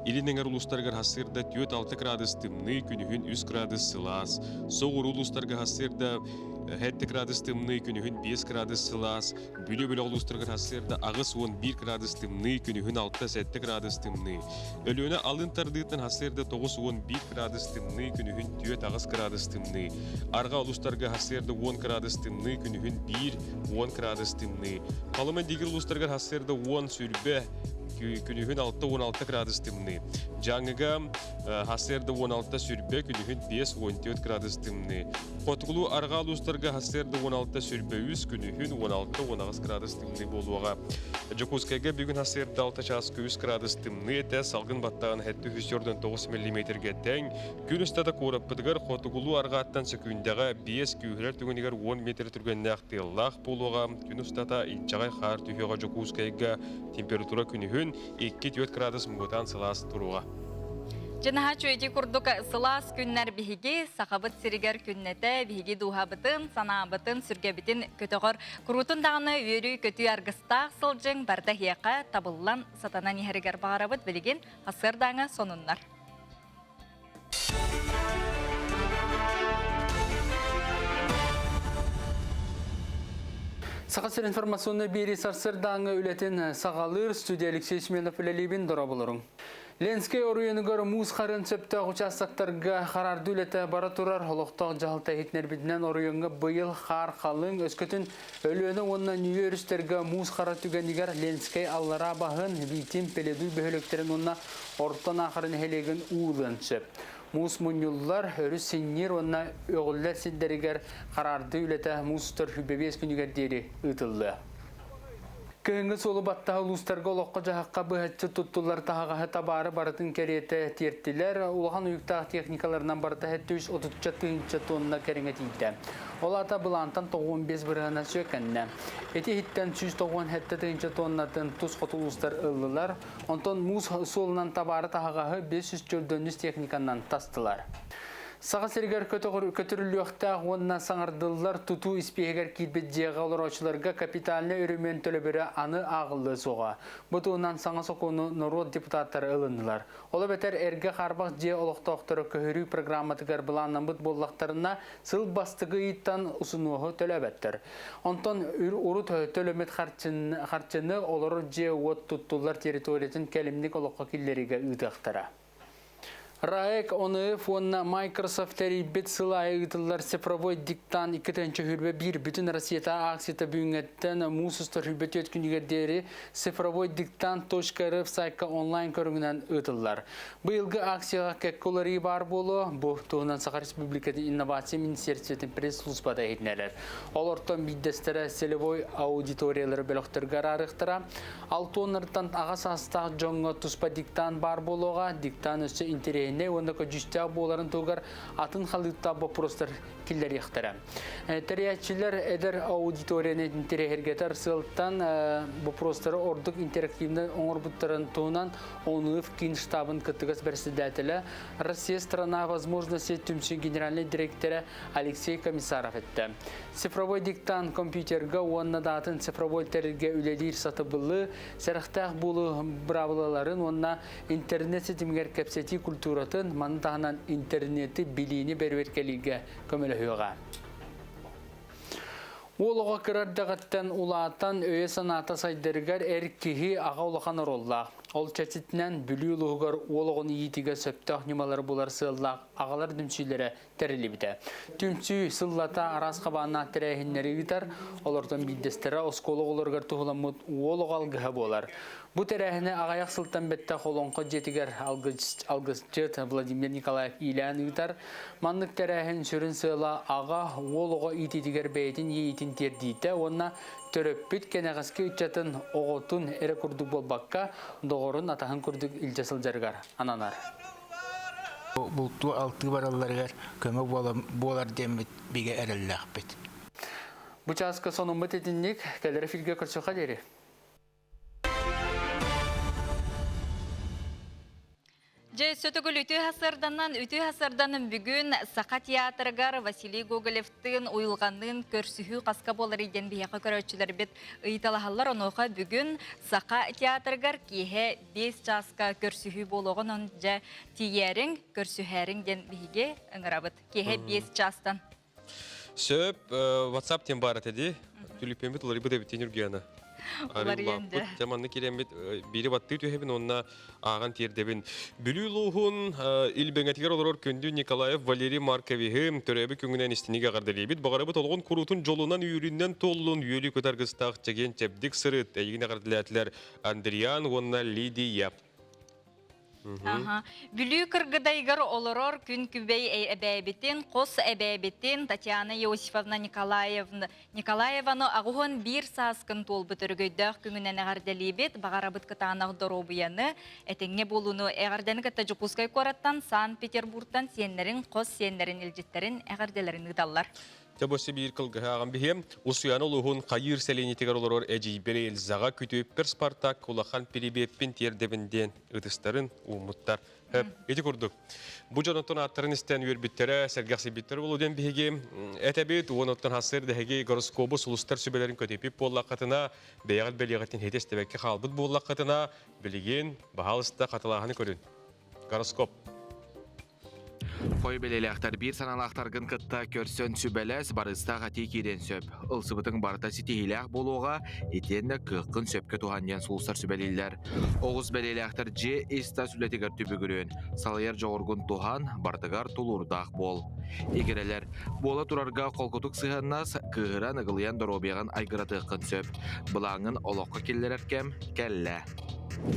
S1: Илин эҥэр улуустарыгар сарсыарда 4-6 градус тымныы, күнүһүн 3 градус сылаас. Соҕуруу улуустарга сарсыарда 7 градус тымныы, күнүһүн 5 градус сылаас. Бүлүү бөлөх улуустарыгар сарсыарда 81 градус тымныы, күнүһүн 6-7 градус тымныы. Өлүөнэ алын тардыытын сарсыарда 91 градус тымныы, күнүһүн 4-8 градус тымныы. Арҕаа улуустарга сарсыарда 10 градус тымныы, күнүһүн 1-10 градус тымныы. Халыма Дигир улуустарыгар сарсыарда 10 сүрбэ, күнүһүн 6-16 градус тымныы. Дьааҥыга сарсыарда 16 сүрбэ, күнүһүн 5-14 градус тымныы. Хотугулуу арҕаа улуустарга сарсыарда 16 сүрбэ үс, күнүһүн 16-18 градус тымныы буолуоҕа. Дьокуускайга бүгүн сарсыарда 6 чааска 3 градус тымныы этэ, салгын баттаҕын 749 миллиметргэ тэҥ. Күн устата куораппытыгар хотугулуу арҕааттан сөкүүндэҕэ 5 күүһүрэр түгэнигэр 10 метр түргэннээх тыаллаах буолуоҕа. Күн устата инчэҕэй хаар түһүөҕэ Дьокуускайга температура күнүһүн 2-4 градус муҥутаан сылаас туруоҕа.
S2: Дьэ наһаа үчүгэй курдук сылаас күннэр биһиги Сахабыт сиригэр күннэтэ биһиги дууһабытын, санаабытын, сүргэбитин көтөҕөр. Куруутун даҕаны үөрүү-көтүү аргыстаах сылдьыҥ барда эһиэхэ табыллан сатанан иһэригэр баҕарабыт билигин сарсыардааҥы сонуннар.
S3: Саха сир информационнай биэрии сарсыардааҥы үлэтин саҕалыыр студия Алексей Семенов үлэлиибин дорооболоруҥ. Ленскэй оройуонугар муус харын сөптөөх участоктарга хараардыы үлэтэ бара турар. Олохтоох дьаһалта иһитиннэрбитинэн оройуоҥҥа быйыл хаар халыҥ, өскөтүн Өлүөнэ уонна Ньүө өрүстэргэ муус хара түгэнигэр Ленскэй аллараа баһын, Витим, Пеледуй бөһүөлэктэрин уонна Орто Наахара нэһилиэгин уу ылыан сөп. Муус мунньуллар, өрүс синньиир уонна өҕүллэр сирдэригэр хараардыы үлэтэ муус устар 25 күнүгэр диэри ыытыллыа. Кыһыҥҥы суолу баттаһа улуустарга олоххо-дьаһахха быһаччы туттуллар таһаҕаһы табаары барытын кэриэтэ тиэртилэр. Улахан уйуктаах техникаларынан барыта 730 тыһыынча тонна кэриҥэ тиийдэ. Ол аата былаантан 95 бырыһыана сүөкэннэ. Ити иһиттэн 197 тыһыынча тоннатын тус хоту улуустар ыллылар. Онтон муус суолунан табаары таһаҕаһы 504 техниканан тастылар. Саха сиригэр көтүрүллүөхтээх уонна саҥардыллар тутуу испииһэгэр киирбит дьиэҕэ олорооччуларга капитальнай өрөмүөн төлөбүрэ аны ааҕыллыа суоҕа. Бу туһунан саҥа сокуону норуот депутаттара ылыннылар. Ол эбэтэр эргэ хаарбах дьиэ олохтоохторо көһөрүү программатыгар былааннаммыт буоллахтарына, сыл бастакы ыйыттан усунуоһу төлөөбөттөр. Онтон урут төлөммүт харчыны олорор дьиэ-уот туттуллар территориятын кэлимник олоххо киллэриигэ ыытыахтара. РАЭК ОНФ уонна Microsoft тэрийбит сыл аайы ыытыллар цифровой диктант 2021 бүтүн Россията акцията бүгүҥҥэттэн муус устар 24 күнүгэр диэри цифровой диктант.рф сайтка онлайн көрүҥүнэн ыытыллар. Быйылгы акцияҕа кэккэ уларыйыы баар буолуо. Бу туһунан Саха Республикатын инновация министерствотын пресс-службата иһитиннэрэр. Олортон биирдэстэрэ целевой аудиториялары бөлөхтөргө араарыахтара. Алтуоннартан аҕа саастаах дьоҥҥо туспа диктант баар буолуоҕа. Диктант өссө интэриэһинэй уонна көдьүүстээх буоларын туһугар атын халыыптаах боппуруостар киллэриэхтэрэ. Тэрийээччилэр эдэр аудиторияны интэриэһиргэтэр сыалтан боппуруостары ордук интерактивнай оҥорбуттарын туһунан ОНУФ киин штабын кыттыгас бэрэссэдээтэлэ, Россия страна возможностей түмсүү генеральнай дириэктэрэ Алексей Комиссаров эттэ. Цифровой диктант компьютерга уонна даатын цифровой тэрилгэ үлэлиир сатабылы, сэрэхтээх буолуу быраабылаларын уонна интернет ситимигэр кэпсэтии культуратын, маны таһынан интернети билиини бэрэбиэркэлииргэ көмөлөһүөҕэ. Уол оҕо кыра эрдэҕиттэн улаатан өйө-санаата сайдарыгар эр киһи аҕа улахан оруоллаах. Ол чэрчитинэн Бүлүү улууһугар уол оҕону иитиигэ сөптөөх ньымалары булар сыаллаах аҕалар түмсүүлэрэ тэриллибитэ. Түмсүү сыллата араас хабааннаах тэрээһиннэри ыытар, олортон биирдэстэрэ оскуола оҕолоругар туһуламмыт уол оҕо алгыһа буолар. Бу тэрээһини аҕыйах сылтан бэттэх Олоҥхо дьиэтигэр алгысчыт Владимир Николаев иилээн ыытар. Маннык тэрээһин сүрүн сыала аҕа уол оҕо иитиитигэр бэйэтин иэйиитин тиэрдиитэ уонна төрөппүт кэнэҕэски ыччатын оҕотун эрэ курдук буолбакка, доҕорун атаһын курдук илдьэ сылдьарыгар ананар.
S4: Бултуу алтыы баралларыгар көмө буолар диэммит бигэ эрэллээхпит.
S3: Бу чааска сонуммут итинник, кэлэр эфиргэ көрсүөххэ диэри.
S2: Дьэ, сөтөгүл үтүө хасырданан, үтүө хасырданан бүгүн Саха театрыгар Василий Гоголевтыын уйулҕанныын көрсүһүү хаска буолар диэн биһиэхэ көрөөччүлэрбит ыйыталаһаллар. Онуоха бүгүн Саха театрыгар киэһэ 5 чааска көрсүһүү буолуоҕун он дьэ тиийээриҥ, көрсүһээриҥ диэн биһиги ыҥырабыт. Киэһэ 5 чаастан.
S1: Сөп, WhatsApp тем баар этэ дии. Түлүппүммүт уларыйбыт эбит Ньургуяна.
S2: Уларыйан дьэ.
S1: Дьэ манна киирэммит биири баттыы түһэбин уонна ааҕан тиэрдэбин. Бүлүү улууһун Илбэҥэтигэр олорор күндү Николаев Валерий Марковиһы төрөөбүт күҥүнэн истиҥник эҕэрдэлиибит. Баҕарабыт олоҕун куруутун дьолунан үүрүнэн туоллун, үөлүү кытаргыстаах чэгиэн чэбдик сырыт. Эйигин эҕэрдэлээтилэр Андриан уонна Лидия.
S2: Аха. Бүлүү Кыргыдайыгар олорор күн күбэй эбээбитин, хос эбээбитин Татьяна Иосифовна Николаевна Николаеваны аҕыһын биир сааскын туолбут өрөгөйдөөх күҥүнэн эҕэрдэлиибит. Баҕарабыт кытаанах доруобуйаны, этэҥҥэ буолууну эҕэрдэни кытта Дьокуускай куораттан, Санкт-Петербургтан сиэннэрин, хос сиэннэрин илдьиттэрин эҕэрдэлэрин ыыталлар.
S1: Дьэ бу биир кылгыһааҕым биһиэм Усуйаана улууһун Хайыыр сэлиэнньэтигэр олорор эдьиийбэр Эльзаҕа күтүөппэр Спартак улахан пирибиэппин тиэрдэбин диэн ытыстарын ууммуттар. Ити курдук. Бу дьонуттан ааттарын истэн үөрбүттэрэ, сэргэхсийбиттэрэ буолуо диэн биһиги этэбит. Уонуттан хассыр дэһиги гороскобу сулустар сүбэлэрин көтүппүт буоллаххытына, бэйэҕит бэлиэҕитин хитэ истибэккэ хаалбыт буоллаххытына, билигин баһаалыста хатылааһыны көрүн. Гороскоп.
S5: Хой бэлиэлээхтэр биир санаалаахтаргын кытта көрсөн сүбэлэс, барыстаах этии киириэн сөп. Ылсыбытыҥ барыта ситиһиилээх буолуоҕа, итиэннэ кыаххын сөпкө туһан диэн сулустар сүбэлииллэр. Оҕус бэлиэлээхтэр дьиэ ис-тас үлэтигэр түбүгүрүөн, салайар дьоҕургун туһан, барытыгар тулуурдаах буол. Игирэлэр, буола турарга холкутук сыһыаннас, кыыһыран ыгылыйан доруобуйаҕын айгыратыаххын сөп. Былааҥҥын олоххо киллэрэр кэм кэллэ.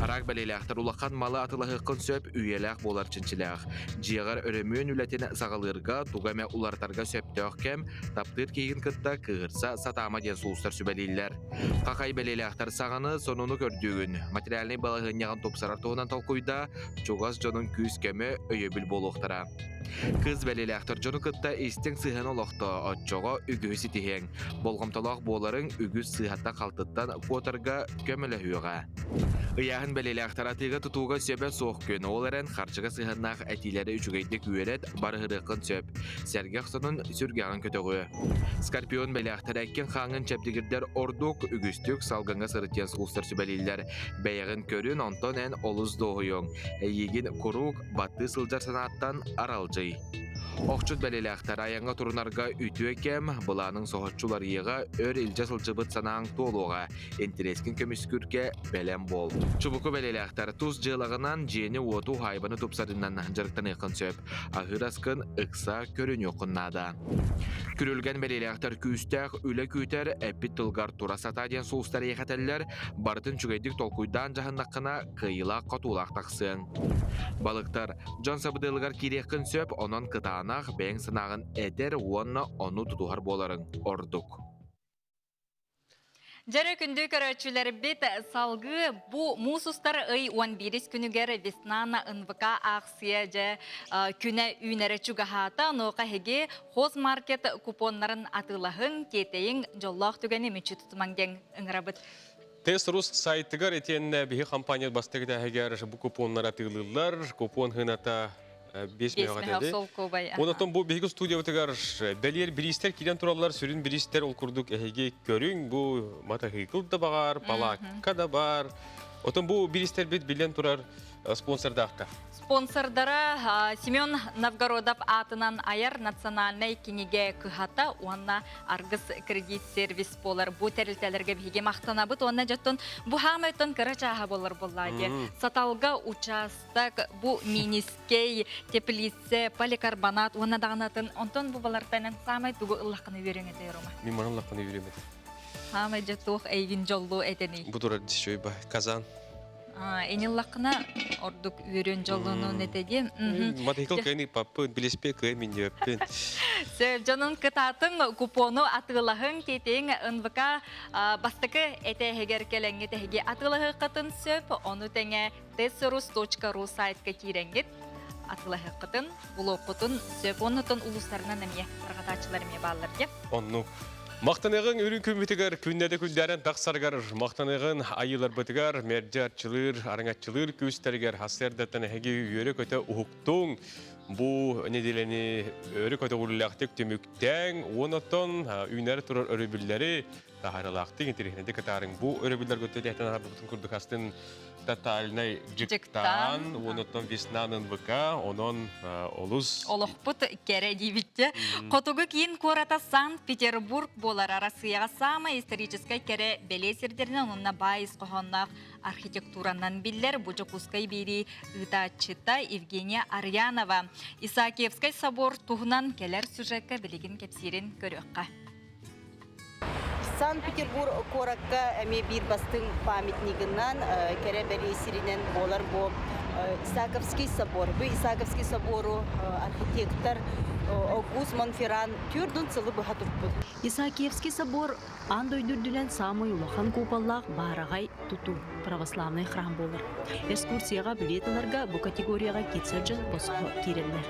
S5: Араак бэлиэлээхтэр улахан малы атылаһыаххын сөп, үйэлээх буолар чинчилээх. Дьиэҕэр өрөмүөн үлэтин саҕалыырга, тугу эмэ уларытарга сөптөөх кэм, таптыыр киһигин кытта кыыһырса сатаама диэн сулустар сүбэлииллэр. Хахай бэлиэлээхтэр саҕаны, сонуну көрдүүгүн, материальнай балаһыанньаҕын тупсарар туһунан толкуйдаа, чугас дьонуҥ күүс-көмө, өйөбүл буолуохтара. Кыыс бэлиэлээхтэр дьону кытта истиҥ сыһыан олохтоо, оччоҕо үгүһү ситиһиэҥ. Болҕомтолоох буоларыҥ үгүс сыыһаттан-халтыттан куотарга көмөлөһүөҕэ. Ыйааһын бэлиэлээхтэр атыыга-тутууга сөбө суох күн, ол эрэн харчыга сыһыаннаах этиилэри үчүгэйдик үөрэт, барыһырыаххын сөп. Сэргэх сонун сүргэҕин көтөҕүө. Скорпион бэлээхтэр эккин-хааҥҥын чэбдигирдэр ордук, үгүстүк салгыҥҥа сырыт диэн сулустар сүбэлииллэр. Бэйэҕин көрүн, онтон эн олус дуоһуйуоҥ. Эйиигин куруук баттыы сылдьар санааттан аралдьый. Охчут бэлиэлээхтэр айаҥҥа турунарга үтүө кэм, былааныҥ соһуччу уларыйыаҕа, өр илдьэ сылдьыбыт санааҥ туолуоҕа, интэриэскин көмүскүүргэ бэлэм буол. Чубуку бэлиэлээхтэр тус дьыалаҕынан дьиэни-уоту, уһаайбаны тупсарыынан дьарыктаныаххын сөп. Аһыыр аскын ыкса көрүнүөххүн наада. Күрүлгэн бэлиэлээхтэр күүстээх үлэ күүтэр, эппит тылгар тура сатаа диэн сулустар эйэхэтэллэр, барытын үчүгэйдик толкуйдаан дьаһаннаххына кыайыылаах-хотуулаах тахсыаҥ. Балыктар, дьон сабыдыалыгар киириэххин сөп, онон кытаанах, бэйэҥ санааҕын этэр уонна ону тутуһар буоларыҥ ордук.
S2: Дьэрэ күндү көрөөччүлэрбит салгыы бу муус устар ый 11 күнүгэр Веснана НВК аахсыйа дьэ күнэ үүнэрэ чугаһаата. Онуоха эһиги Хозмаркет купоннарын атыылаһыҥ, тиэтэйиҥ, дьоллоох түгэни мүччү тутумаҥ диэн ыҥырабыт.
S1: Тест Рус сайтыгар итиэннэ биһи компания бастакы этээһигэр бу купоннар атыылыыллар. Купон сыаната 5 мөҕөтөдү. Онотон бу биһиги студиябытыгар бэлиэр бириистэр киирэн тураллар. Сүрүн бириистэр ол курдук эһиги көрүҥ бу матаһыыкыл да баҕар, палаакка да бар. Отон бу бириистэрбит биллэн турар спонсордаахтар.
S2: Спонсордара Семен Новгородов аатынан айар национальнай кинигэ кыһата уонна Аргыс кредит сервис буолар. Бу тэрилтэлэргэ биһиги махтанабыт уонна дьоттон бу хаамайтан кыра чааһа буолар буоллаа диye. Саталга учаастак бу минискэй теплице поликарбонат уонна даҕанатын онтон бу балартан саамай тугу ыллаххына үөрүҥ этэ Рома?
S1: Мин манан ыллаххына үөрүөм этэ.
S2: Хаамай дьэ туох эйигин дьоллуо этэний?
S1: Бу турар дишөй Казан.
S2: Эниллаххына ордук үөрүөн дьоллонуон этэ диэн.
S1: Матыйкыл кыайын ыппаппын, билиспе кыай мин диэппин.
S2: Сөп, дьонун кытаатыҥ, купону атыылаһыҥ, тиэтиҥ НВК бастакы этээһигэр кэлэҥҥит эһиги атыылаһыаххытын сөп, ону тэҥэ testserus.ru сайтка киирэҥҥит атыылаһыаххытын, булуоххутун сөп. Оннуттан улуустарынан эмиэ тарҕатааччылар эмиэ бааллар диye.
S1: Оннук. Махтаныгын үрүҥ күммүтүгэр күннэдэ күндээрэн тахсарыгар махтаныгын айыыларбытыгар мэрдьи арчылыыр, арыҥаччылыыр күүстэригэр сарсыардаттан эһиги үөрэ-көтө уһуктуҥ. Бу нэдиэлэни өрө көтөҕүллээхтик түмүктээҥ, уонаттан үүнэр турар өрөбүллэри таһаарыылаахтык интэриэһинэйдик кытаарыҥ. Бу өрөбүллэргэ төлөһүтэн аһарбытын курдук астын тотальнай дьыктаан, уонуттан весна НВК, онон олус...
S2: Олохпут кэрэ диибиттэ. Хотугу киин куората Санкт-Петербург буолар Арассыыйаҕа саамай историческай кэрэ бэлиэ сирдэринэн уонна баай ис хоһоонноох архитектуранан биллэр. Бу Дьокуускай биэрии ыытааччыта Евгения Арьянова. Исаакиевскай собор туһунан кэлэр сюжекка билигин кэпсиирин көрүөххэ.
S21: Санкт-Петербург куоракка эмиэ биир бастыҥ памятнигынан, кэрэ бэлиэ сиринэн буолар бу Исаковский собор. Бу Исаковский собору архитектор Огуз Монферран төрдүн сылы быһа туппут.
S22: Исаакиевский собор аан дойду үрдүнэн саамай улахан куполлаах баараҕай тутуу православнай храм буолар. Экскурсияҕа билиэт ыларга бу категорияҕа киирсэр дьон босхо киирэллэр.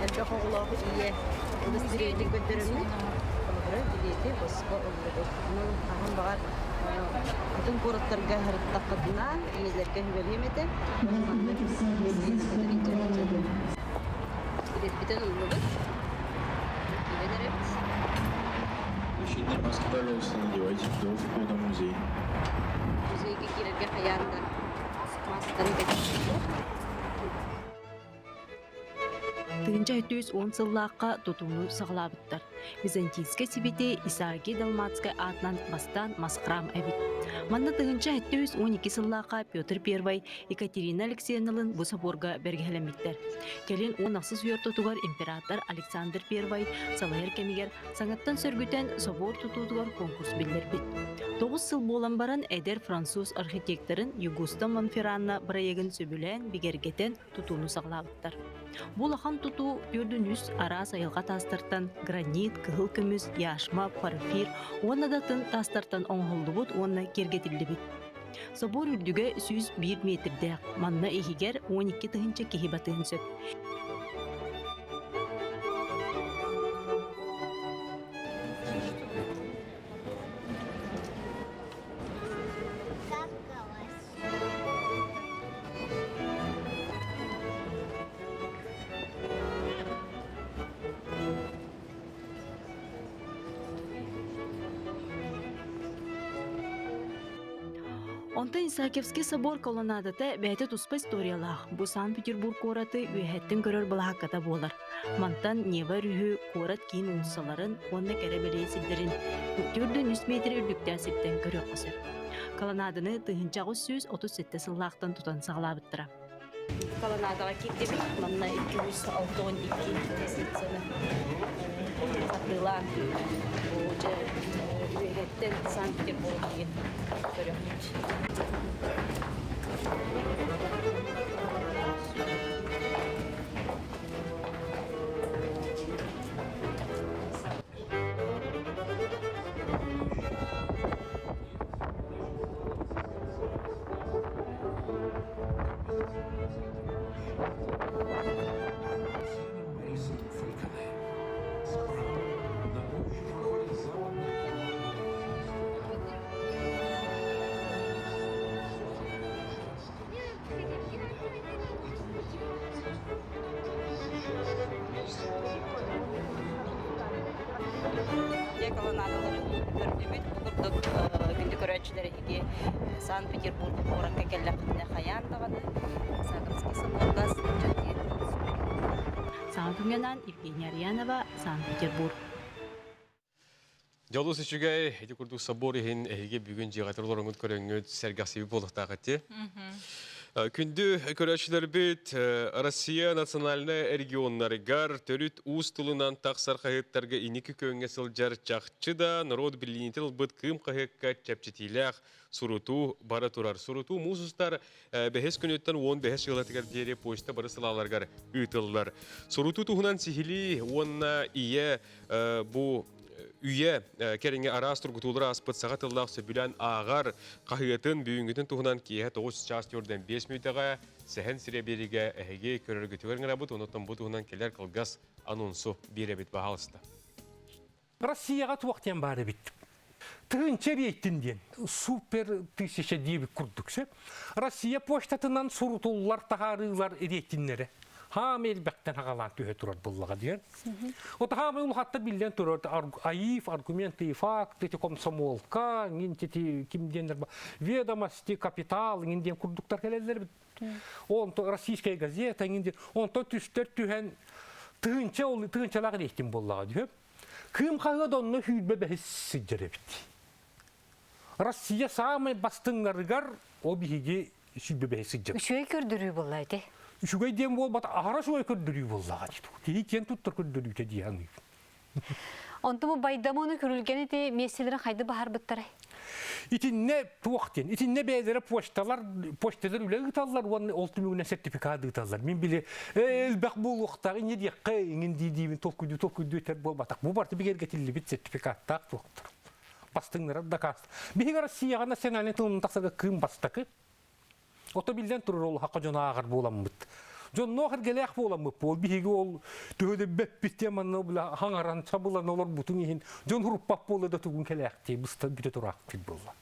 S21: Элбэх оҕолоох ийэ удостоверение көрдөрөммүт, холобура, билиэти босхо ыллыбыт. Онон хаһан баҕар атын куораттарга сырыттаххытына, ийэлэргэ сүбэлиэм этэ. Маннык Билиэппитин ыллыбыт. Киирэн эрэбит.
S23: Мужчины, маски, пожалуйста, надевайте до входа в музей.
S21: Музейга киирэргэ хайаан да масканы кэтиэххэ.
S22: Тыһыынча 710 сыллаахха тутууну саҕалаабыттар. Византийскай сибити Исаакий Далмацкай аатынан бастаан мас храм эбит. Манна 1712 сыллаахха Петр I Екатерина Алексеевналыын бу соборга бэргэһэлэммиттэр. Кэлин 16 үйэ ортотугар император Александр I салайар кэмигэр саҥаттан сөргүтэн собор тутуутугар конкурс биллэрбит. 9 сыл буолан баран эдэр француз архитекторын Югуста Монферранна бырайыагын сөбүлээн бигэргэтэн тутууну саҕалаабыттар. Бу улахан тутуу төрдүн үс араас айылҕа таастартан гранит, кыһыл көмүс, яшма, порфир уонна да атын таастартан оҥоһуллубут уонна киэргэтиллибит. Собор үрдүгэ 101 метрдээх, манна иһигэр 12 тыһыынча киһи батыһын сөп. Онтон Исаакиевский собор колоннадата бэйэтэ туспа историялаах. Бу Санкт-Петербург куораты үөһэттэн көрөр былаһаакката буолар. Мантан Нева өрүһү, куорат киин уулуссаларын уонна кэрэ бэлиэ сирдэрин 403 метр үрдүктээх сиртэн көрүөххэ сөп. Колоннаданы 1837 сыллаахтан тутан саҕалаабыттара.
S21: Колоннадаҕа киирдибит. Манна 262 лестницаны хатыылаан бу дьэ үөһэттэн Санкт-Петербург диэн көрөбүт. Дьэ колоннадаларын көрдүбүт. Бу курдук күндү көрөөччүлэр эһиги Санкт-Петербург куоракка кэллэххитинэ хайаан даҕаны Саакамский соборга сылдьан диэн
S22: Саҥа күҥҥэ анаан Евгения Арьянова, Санкт-Петербург.
S1: Дьолус үчүгэй, ити курдук собор иһин эһиги бүгүн дьиэҕитэр олороҥҥут көрөҥҥүт сэргэхсийбит буолуохтаах ити. Күндү көрөөччүлэрбит, Россия национальнай регионнарыгар төрүт уус тылынан тахсар хаһыаттарга инники күөҥҥэ сылдьар чахчы да норуот билиниитин ылбыт Кыым хаһыакка чэпчэтиилээх сурутуу бара турар. Сурутуу муус устар бэһис күнүттэн 15 ыалатыгар диэри почта бары салааларыгар ыытыллар. Сурутуу туһунан сиһилии уонна ийэ бу үйэ кэриҥэ араас тургутуулар ааспыт саха тыллаах сөбүлээн ааҕар хаһыатын бүгүҥҥүтүн туһунан киэһэ 9 чаас 45 мүнүүтэҕэ Сэһэн сирэ биэриигэ эһиги көрөргүтүгэр ыҥырабыт, онуттан бу туһунан кэлэр кылгас анонсу биэрэбит, баһаалыста.
S6: Россияҕа туох диэн баар эбит? Тыһыынча рейтинг диэн супер тысяча диэбит курдук сөп. Россия почтатынан сурутуллар таһаарыылар рейтиннэрэ хаам элбэхтэн хагалаан түһэ турар буллаҕа диэн. Вот хаамай улахаттар биллэн турар АИФ, аргументы и факты, эти комсомолка, ити ким диэннэр ведомости, капитал, иҥин диэн курдуктар кэлэллэр. Онто российская газета, иҥин диэн. Онто түстэр түһэн тыһыынча ол тыһыынчалаах рейтинг буоллаҕа дьүһү. Кыым хаһыат онно сүүрбэ бэһис сылдьар эбит. Россия саамай бастыҥнарыгар ол биһиги сүүрбэ бэһис сылдьар.
S7: Үчүгэй көрдөрүү буолла ити.
S6: Үчүгэй диэн буолбат, аһара үчүгэй көрдөрүү буоллаҕа дии. Киһи киэн туттар көрдөрүүтэ дии саныыбын.
S7: Онту бу Байдамону күрүлгэн ити миэстэлэрин хайды баһарбыттарай?
S6: Итиннэ туох диэн, итиннэ бэйэлэрэ почталар, почталар үлэ ыыталлар уонна ол түмүгүнэн сертификат ыыталлар. Мин били элбэх буолуохтаах, инньэ диэххэ, иҥин дии диибин толкуйдуу толкуйдуу этэр буолбатах. Бу барыта бигэргэтиллибит сертификаттаах туохтар. Бастыҥнара дакаас. Биһиги Россияҕа национальнай тылын тахсарга кыым бастакы. Ото биллэн турар ол хакка дьон ааҕар буоламмыт. Дьонноох эргэлээх буоламмыт буол биһиги ол төһө бэппит диэн манна била хаҥаран сабылан олорбутун иһин дьон хуруппат буола да тугун кэлээхтии быста бүтэ тураахтыы буолла.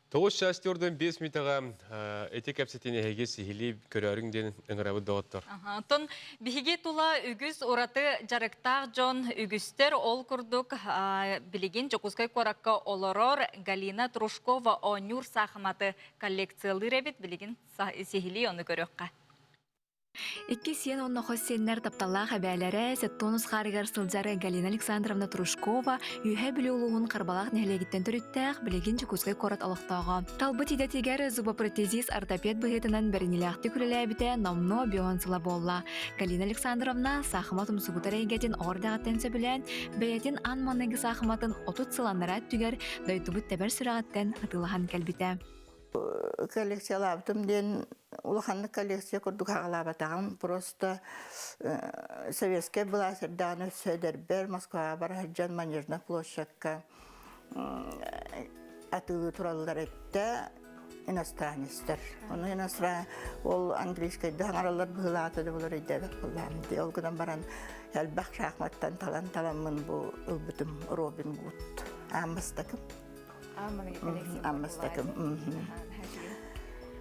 S1: Тоҕус чаас 5 мүтэҕэ ити кэпсэтиини эһиги сиһилии көрөөрүҥ диэн ыҥырабыт доҕоттор.
S2: Оттон биһиги тула үгүс ураты дьарыктаах дьон үгүстэр. Ол курдук билигин Дьокуускай куоракка олорор Галина Трушкова оонньуур саахыматы коллекциялыыр эбит. Билигин сиһилии ону көрүөххэ.
S8: Икки сиэн уонна хос сиэннэр тапталлаах эбээлэрэ Сеттонус хаарыгар сылдьар Галина Александровна Трушкова Үөһээ Бүлүү улууһун Харбалаах нэһилиэгиттэн төрүттээх, билигин Дьокуускай куорат олохтооҕо. Талбыт идэтигэр зубопротезист ортопед быһыытынан бэриниилээхтик үлэлээбитэ номнуо бион сыла буолла. Галина Александровна саахымат умсугутар эйгэтин оҕо эрдэҕиттэн сөбүлээн, бэйэтин аан маҥнайгы саахыматын 30 сыл анараа өттүгэр дойдубут тэбэр сүрэҕиттэн атыылаһан кэлбитэ.
S24: Коллекциялаабытым диэн улаханнык коллекция курдук аҕалаабатаҕым. Просто советскай былаас эрдэҕинэ өссө эдэрбэр Москваҕа бара сылдьан Манежная площадка атыылыы тураллар эттэ иностранецтар. Ону иностран ол английскайда саҥараллар быһыылаата да булар өйдөөбөт буоллаҕым дии. Ол гынан баран элбэх шахматтан талан таламмын бу ылбытым Робин Гуд аан бастакым. Аан бастакым.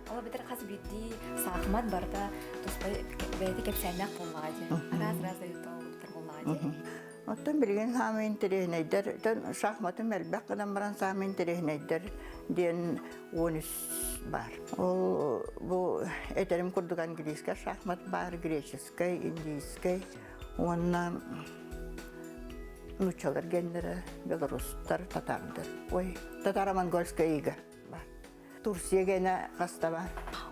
S8: Ол эбэтэр хас биирдии саахымат барыта туспа бэйэтэ кэпсээннээх буоллаҕа дии. Араас-араас дойдутар буоллаҕа дии.
S24: Оттон билигин саамай интэриэһинэйдэр, шахматым элбэх гынан баран саамай интэриэһинэйдэр диэн 13 бар. Ол бу этерим курдук английскай шахмат бар, греческий, индийскай уонна нууччалар геннere, белорустар, татардар. Ой, татаро-монгольская ига бар. Турция генэ хаста бар.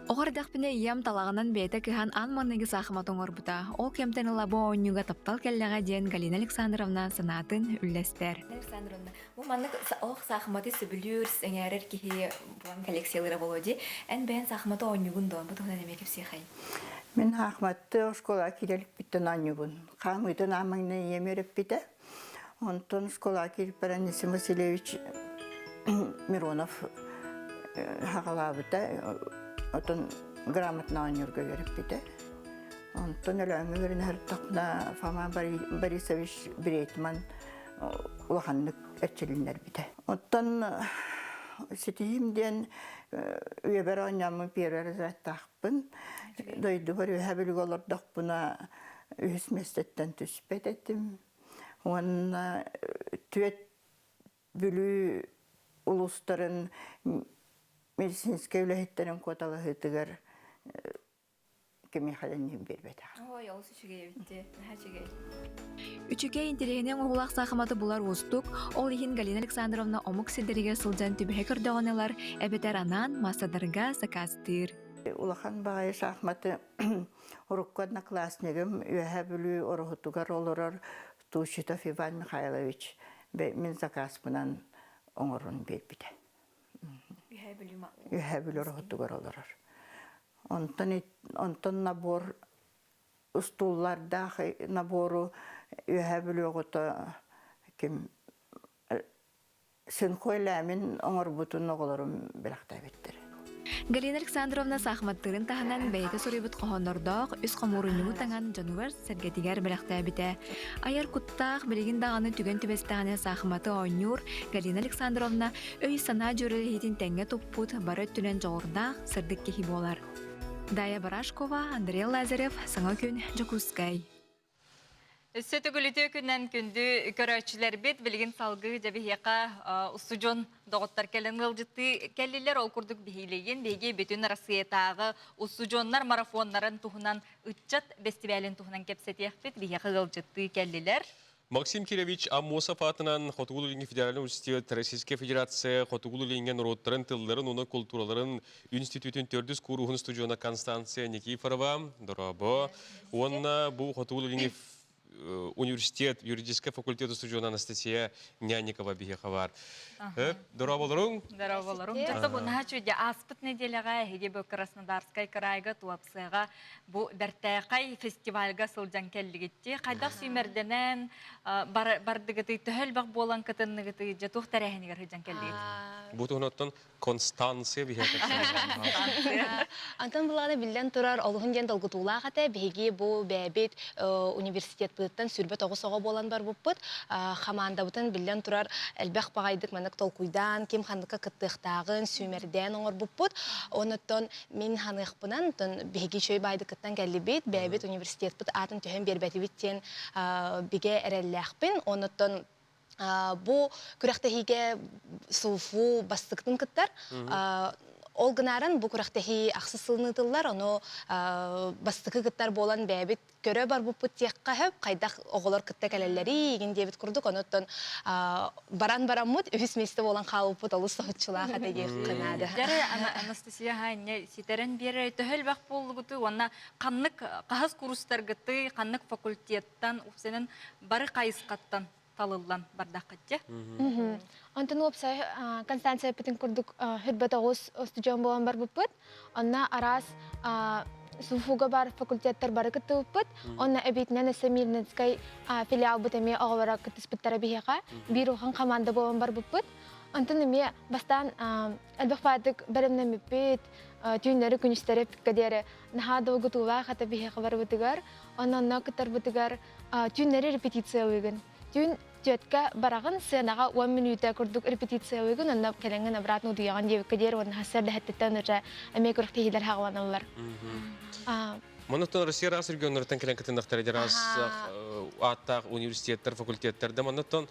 S8: Оҕо эрдэхпинэ ийэм талаҕынан бэйэтэ кыһан аан маҥнайгы саахымат оҥорбута. Ол кэмтэн ыла бу оонньууга таптал кэллэҕэ диэн Галина Александровна санаатын үллэстэр. Александровна, бу маннык олох саахыматы сөбүлүүр, сэҥээрэр киһи буолан коллекциялыыра буолуо дии. Эн бэйэн саахыматы оонньуугун дуо? Бу туһунан эмиэ кэпсиэхэй.
S24: Мин саахыматты оскуолаҕа киирэликпиттэн оонньуубун. Хаамыытын аан маҥнай ийэм үөрэппитэ. Онтон школаҕа киирбэр Анисим Васильевич Миронов хаҕалаабыта, отон грамотно оонньуурга үөрэппитэ. Онтон Өлөөҥҥө үөрэнэ сырыттахпына Фома Борисович Брейтман улаханнык эрчилиннэрбитэ. Оттон ситиһиим диэн үйэбэр оонньооммун первый разрядтаахпын. Дойдубар үөһэ Бүлүүгэ олордохпуна үһүс миэстэттэн түспэт этим. Уонна түөт Бүлүү улуустарын медицинскэй үлэһиттэрин куоталаһыытыгар кимиэхэ да иннин биэрбэтэх.
S8: Ой, олус үчүгэй эбит Наһаа үчүгэй. Үчүгэй интэриэһинэй оҥоһуулаах саахыматы булар уустук, ол иһин Галина Александровна омук сирдэригэр сылдьан түбэһэ көрдөҕүнэ ылар, эбэтэр анаан маастардарга сакаастыыр.
S24: Улахан баҕайы шахматы Урукку однокласснигым Үөһээ Бүлүү Ороһутугар олорор Тучитов Иван Михайлович мин заказпынан оҥорон биэрбитэ. Үөһээ Бүлүү Ороһутугар олорор. Онтон, онтон набор устууллардаах набору Үөһээ Бүлүү оҕото ким Синхой Лямин оҥорбутун оҕолорум бэлэхтээбиттэр.
S8: Галина Александровна саахыматтыырын таһынан бэйэтэ суруйбут хоһооннордоох үс хомуурунньугу таҥан дьонугар-сэргэтигэр бэлэхтээбитэ. Айар куттаах, билигин даҕаны түгэн түбэстэҕинэ саахыматы оонньуур Галина Александровна өй-санаа дьүөрэлэһиитин тэҥҥэ туппут, бары өттүнэн дьоҕурдаах, сырдык киһи буолар. Дая Барашкова, Андрей Лазарев, Саҥа күн, Дьокуускай.
S2: Өссө төгүлүтүө күннэн күндү көрөөччүлэрбит билигин салгыы дьэ биһиэхэ устудьуон доҕоттор кэлэн ыалдьыттыы кэллилэр. Ол курдук биһилигин биһиги бүтүн Арассыыйатааҕы устудьуоннар марафоннарын туһунан ыччат бэстибээлин туһунан кэпсэтиэхпит. Биһиэхэ ыалдьыттыы кэллилэр.
S1: Максим Кирович Аммосов аатынан Хотугулуу-Илиҥҥи федеральнай университет Российская Федерация Хотугулуу-Илиҥҥэ норуоттарын тылларын уонна култуураларын институтун төрдүс кууруһун студиона Констанция Никифорова, дорообо, уонна бу Хотугулуу-Илиҥҥи университет юридическай факультет устудьуона Анастасия Няникова биһиэхэ баар. Дорооболоруҥ.
S2: Дорооболоруҥ. Дьэ, бу наһаа үчүгэй ааспыт нэдиэлэҕэ эһиги бу Краснодарскай кыраайга Туапсыаҕа бу бэртээхэй фестивальга сылдьан кэллигитти. Хайдах сүүмэрдэнэн бардыгытый, төһө элбэх буолан кытынныгытый, дьэ туох тэрээһинигэр сылдьан кэллигит?
S1: Бу туһунан Констанция биһиэхэ
S9: Антон Буланы биллэн турар олуһун диэн долгутуулаах этэ. Биһиги бу бэйэбит университетпытыттан 29 оҕо буолан барбыппыт. Хамаандабытын биллэн турар элбэх баҕайдык маннык толкуйдаан, ким ханныкка кыттыахтааҕын сүүмэрдээн оҥорбуппут. Онуттан мин ханыахпынан, биһиги үчүгэй баайдыкыттан кэллибит, бэйэбит университетпыт аатын түһэн биэрбэтибит диэн бигэ эрэллээхпин. Онуттан бу күрэхтэһиигэ СУФУ бастакытын кыттар. Ол гынааран бу күрэхтэһии ахсыс сылын ыытыллар, ону бастакы кыттар буолан бэйэбит көрө барбыппыт диэххэ сөп, хайдах оҕолор кытта кэлэллэрий игин диэбит курдук, онуттан баран бараммыт үһүс миэстэ буолан хаалбыппыт олус соһуччулаах этэ диэххэ наада.
S2: Дьэрэ Анастасия Хаанньа ситэрэн биэрэр төһө элбэх буоллугутуй уонна ханнык хаһыс курстаргытый, ханнык факультеттан, уопсайынан бары хайысхаттан талыллан бардаххытчы.
S10: Онтон уопсай Констанция эппитин курдук хүрбэт оҕус устудьуон буолан барбыппыт. Онно араас СУФУга бар факультеттар бары кыттыбыппыт. Онно эбиитинэн өссө Мирнинскай филиалбыт эмиэ оҕолоро кыттыспыттара биһиэхэ. Биир улахан команда буолан барбыппыт. Онтон эмиэ бастаан элбэх баардык бэлэмнэммиппит, түүннэри күнүстэри эппиккэ диэри наһаа долгутуулаах этэ биһиэхэ барыбытыгар. Онно онно кыттарбытыгар түүннэри репетициялыыгын. Түүн түөткэ бараҕын, сценаҕа 10 мүнүүтэ курдук репетициялыыгын, онно кэлэҥҥин обратно утуйаҕын диэбиккэ диэри уонна сарсыарда сэттиттэн уже эмиэ күрэхтэһиилэр хаҕаланаллар.
S1: Манныттан Россия араас регионнарыттан кэлэн кытыннахтара араас ааттаах университеттар, факультеттар да манныттан.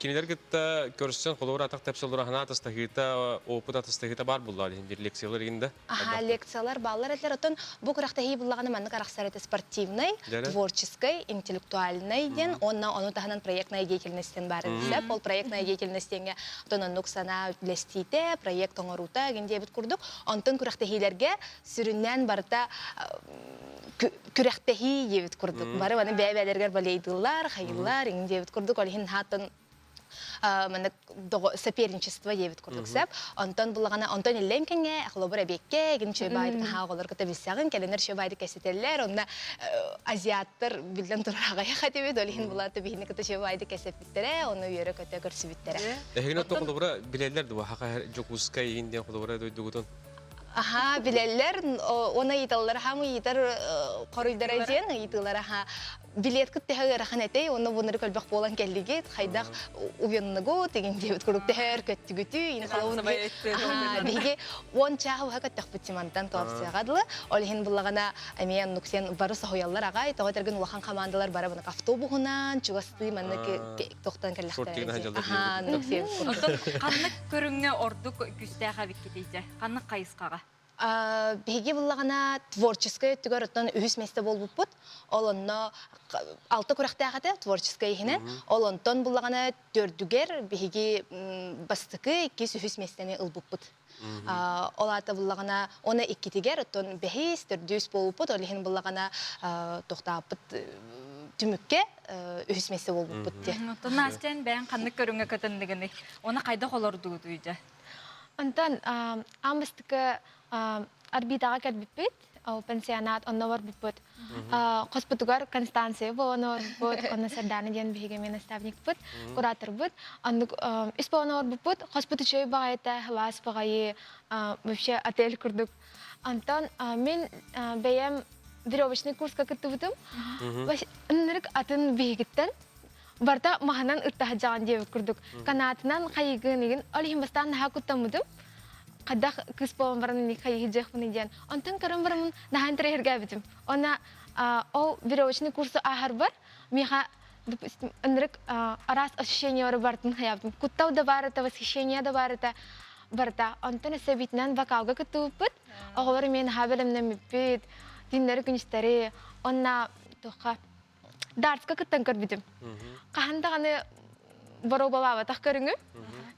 S1: Кинилэр кытта көрсөн холобур атах тэпсэллэр ханаат астаһыыта, опыт атастаһыыта бар булла диэн бир лекциялар игинде.
S9: Аха, лекциялар бааллар этилэр. Оттон бу күрэхтэһии буллаҕына маннык арахсар этэ спортивный, творческий, интеллектуальный диэн, уонна ону таһынан проектная деятельность диэн баар эбит. Ол проектная деятельность диэҥҥэ оттон оннук санаа үлэстиитэ, проект оҥоруута гин диэбит курдук. Онтон күрэхтэһиилэргэ сүрүннээн барыта күрэхтэһии диэбит курдук. Бары маны бэйэ-бэйэлэригэр балейдыыллар, хайыыллар, иҥин диэбит курдук. Ол иһин хааттан маннык соперничество диэбит курдук сөп. Онтон буллаҕына, онтон иллэҥ кэҥэ, холобур эбиэккэ, гин чөй хаһаа оҕолор кытта билсэҕин, кэлэнэр чөй баайдык кэсэтэллэр, онно азиаттар биллэн турар аҕыйах этибит, ол иһин булаата биһини кытта чөй баайдык кэсэппиттэрэ, ону үөрэ-көтө көрсүбүттэрэ.
S1: Эһигин оттон холобура билэллэр дуо, хаха Дьокуускай иһин диэн холобура дойдугутун?
S9: Аха, билэллэр, уонна ыйыталлар, хаам ыйытар хоруйдара диэн ыйытыылар аха билет кыттыһа ыарахан этэй, уонна бунары көлбөх буолан кэллигит, хайдах уйанныгу, тигин диэбит курдук төһөр көттүгүтүү, ини холобун биһиги 10 чааһы быһа көттөхпүт Симантан Туапсыаҕа дылы, ол иһин буллаҕына эмиэ оннук сен бары соһуйаллар аҕай, тоҕо этэргин улахан командалар бары бынык автобуһунан, чугастыы маннык тохтон кэллэхтэрэ. Аха, оннук сен.
S2: Оттон ханнык көрүҥҥэ ордук күүстээх эбиккитий Ханнык хайысхаҕа?
S9: Биһиги буллаҕына творческай өттүгэр оттон үһүс миэстэ буолбуппут. Ол онно алта күрэхтээх этэ творческай иһинэн. Ол онтон буллаҕына төрдүгэр биһиги бастакы, иккис, үһүс миэстэни ылбыппыт. Ол аата буллаҕына оны иккитигэр оттон бэһис, төрдүс буолбуппут. Ол иһин буллаҕына тохтооппут түмүккэ үһүс миэстэ буолбуппут диye.
S2: Оттон Настя бэйэҥ ханнык көрүҥҥэ кытынныгыный? Оны хайдах олордугутуй дьэ?
S10: Онтон аан бастакы орбитаҕа кэлбиппит, ол пансионат онно барбыппыт. Хоспутугар Констанция буолан олорбут, онно Сардана диэн биһиги эмиэ наставникпыт, кураторбыт. Оннук үс буолан олорбуппут, хоспут үчүгэй баҕайыта, сылаас баҕайы, вообще отель курдук. Онтон мин бэйэм веревочный курска кыттыбытым. Ынырык атын биһигиттэн барыта маһынан ыттаһдьаҕын диэбит курдук канаатынан хайыгын игин ол иһин бастаан наһаа куттаммытым хайдах кыыс буолан баран инник хайыһыдьыахпыный диэн онтон көрөн бараммын наһаа интэриэһиргээбитим уонна ол веревочный курсу ааһарбар миэхэ допустим ынырык араас ощущениелары барытын хайаабытым куттал да баар этэ восхищение да баар этэ барыта онтон өссө эбиитинэн вокалга кыттыбыппыт оҕолор эмиэ наһаа бэлэмнэммиппит түүннэри күнүстэри уонна туохха дартска кыттан көрбүтүм. Хаһан даҕаны боруобалаабатах көрүҥүм.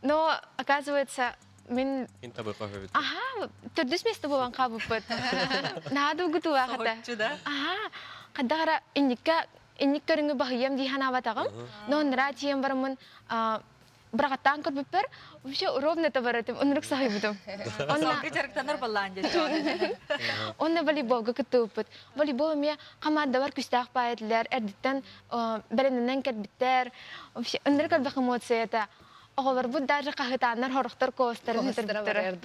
S10: Но, оказывается, мин... Аха, төрдүс место буолан хаалбыппыт. Наһаа долгутуулаах этэ. Аха, хайдах эрэ инникке инник көрүҥү баһыйыам дии санаабатаҕым. Но нара тиийэн бараммын быраҕаттаан көрбүппэр вообще ровно это барытым оннук саһыйбытым.
S2: Онно дьарыктанар баллаан дьэ.
S10: Онно волейболга кыттыбыппыт. Волейбол эмиэ хамаандалар күстээх баайдылар, эрдиттэн бэлэмнэнэн кэлбиттэр. Вообще ынырык элбэх эмоция это. Оҕолорбут даже хаһытааннар хорохтор куостарын өтөрбүттэрэ.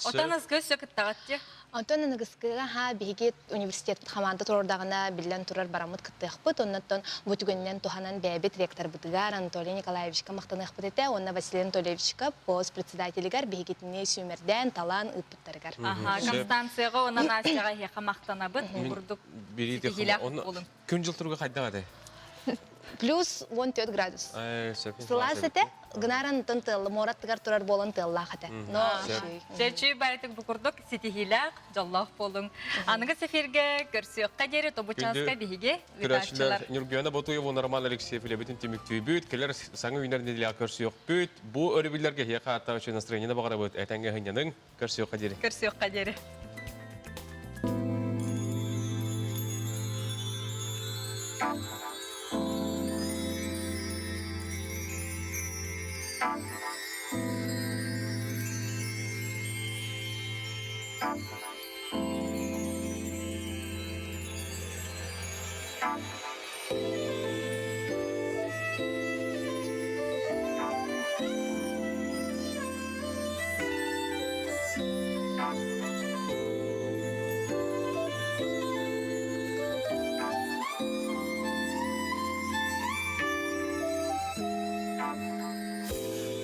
S2: Отон ызгы өссө кыттаҕыт дии.
S9: Онтон аныгыскыга ха биһиги университет хамаанда турардаҕына биллэн турар бараммыт кыттыахпыт. Оннуттан бу түгэнинэн туһанан бэйэбит ректорбытыгар Анатолий Николаевичка махтаныахпыт этэ уонна Василий Анатольевичка пост председателигэр биһигитини сүүмэрдээн талаан ыыппыттарыгар.
S2: Аха, Констанцияҕа уонна Настяҕа эһиэхэ махтанабыт. Курдук ситиһиилээх буолуҥ.
S1: Күн дьыл туруга хайдах этэй?
S9: Плюс 14 градус. Сылаас этэ, гынааран тыалла, муораттыгар турар буолан тыаллаах этэ. Но
S2: Чэчүй байтык бу курдук ситиһиилээх, дьоллоох буолуҥ. Аныгы эфиргэ көрсүөххэ диэри тобучааска биһиги
S1: Көрөөччүлэр Ньургуяна Ботуева Роман Алексеев үлэбитин түмүктүүбүт. Кэлэр саҥа үүнэр нэдиэлэҕэ көрсүөхпүт. Бу өрөбүллэргэ эһиэхэ ааттаах үчүгэй настроениены баҕарабыт. Этэҥҥэ сынньаныҥ. Көрсүөххэ диэри.
S2: Көрсүөххэ диэри.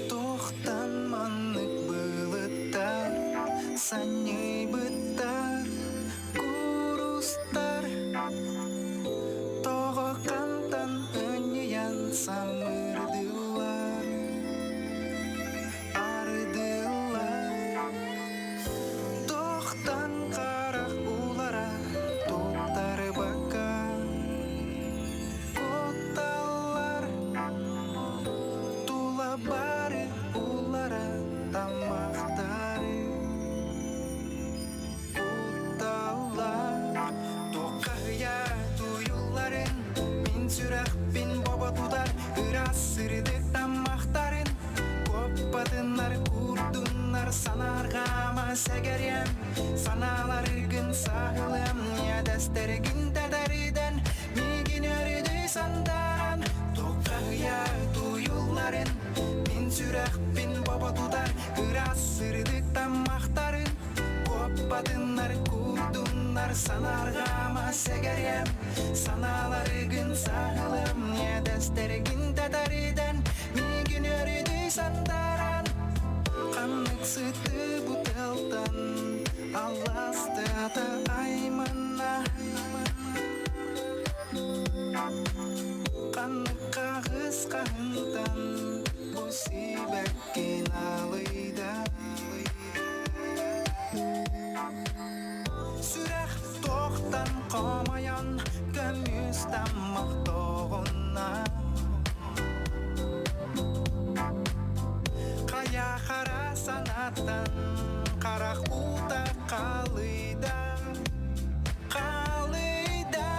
S11: Тохтан маннык былыттар, санньыйбыттар, курустар Тоҕо хантан ынньыйан самырдылар. сүрэхпин бобо тутар Ырас сырдык таммахтарын Коппатыннар курдуннар санаргама сэгерем Санааларыгын саһылым Ниэдэстэригин тэтэриден Мигин өрүдүй сандаран Тоққаһыйа туйулларын Мин сүрэхпин бобо тутар Ырас сырдык таммахтарын Коппатыннар курдуннар санаргама сэгерем Санааларыгын саһылым Ниэдэстэригин тэтэриден Мигин өрүдүй сандаран Қаннык сыты бутылтан Алласты ата айманна Қаннык қағыс қағынтан Бу сибәккин алыйда Сүрэх тоқтан қомаян Көмүс таммақ тоғына Қая қара санаттан Қарақ ута қалыйда Қалыйда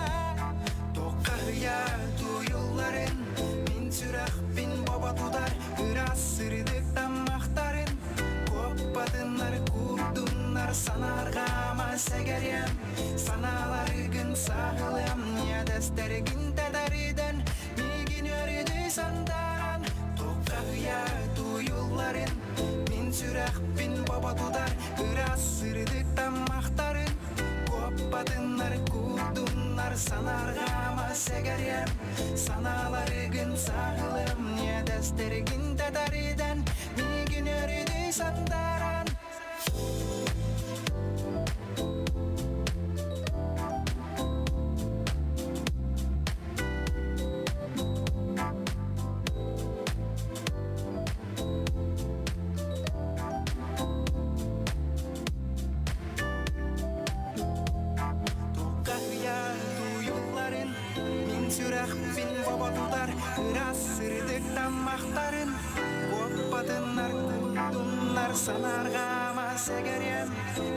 S11: Тоққая туюлларын Мин сүрэхпин бобо тутар Ырас сырдык таммахтарын Коппатыннар курдуннар санаргама сэгерем Санааларыгын саһылым Ниэдэстэригин тэтэриден Мигин өрүдүй сандаран Тоққая туюлларын Мин сүрэхпин бобо тутар Ырас сырдык таммахтарын Коппатыннар курдуннар санаргама сэгерем Санааларыгын саһылым Ниэдэстэригин тэтэриден Мигин өрүдүй сандаран Тоққая туюлларын Мин сүрэхпин бобо тутар Ырас сырдык таммахтарын Коппатыннар курдуннар санаргама сэгерем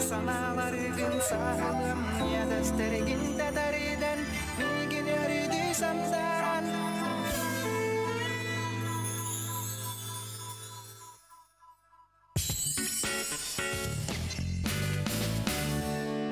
S11: Санааларыгын саһылым Ниэдэстэригин тэтэриден Мигин өрүдүй сандаран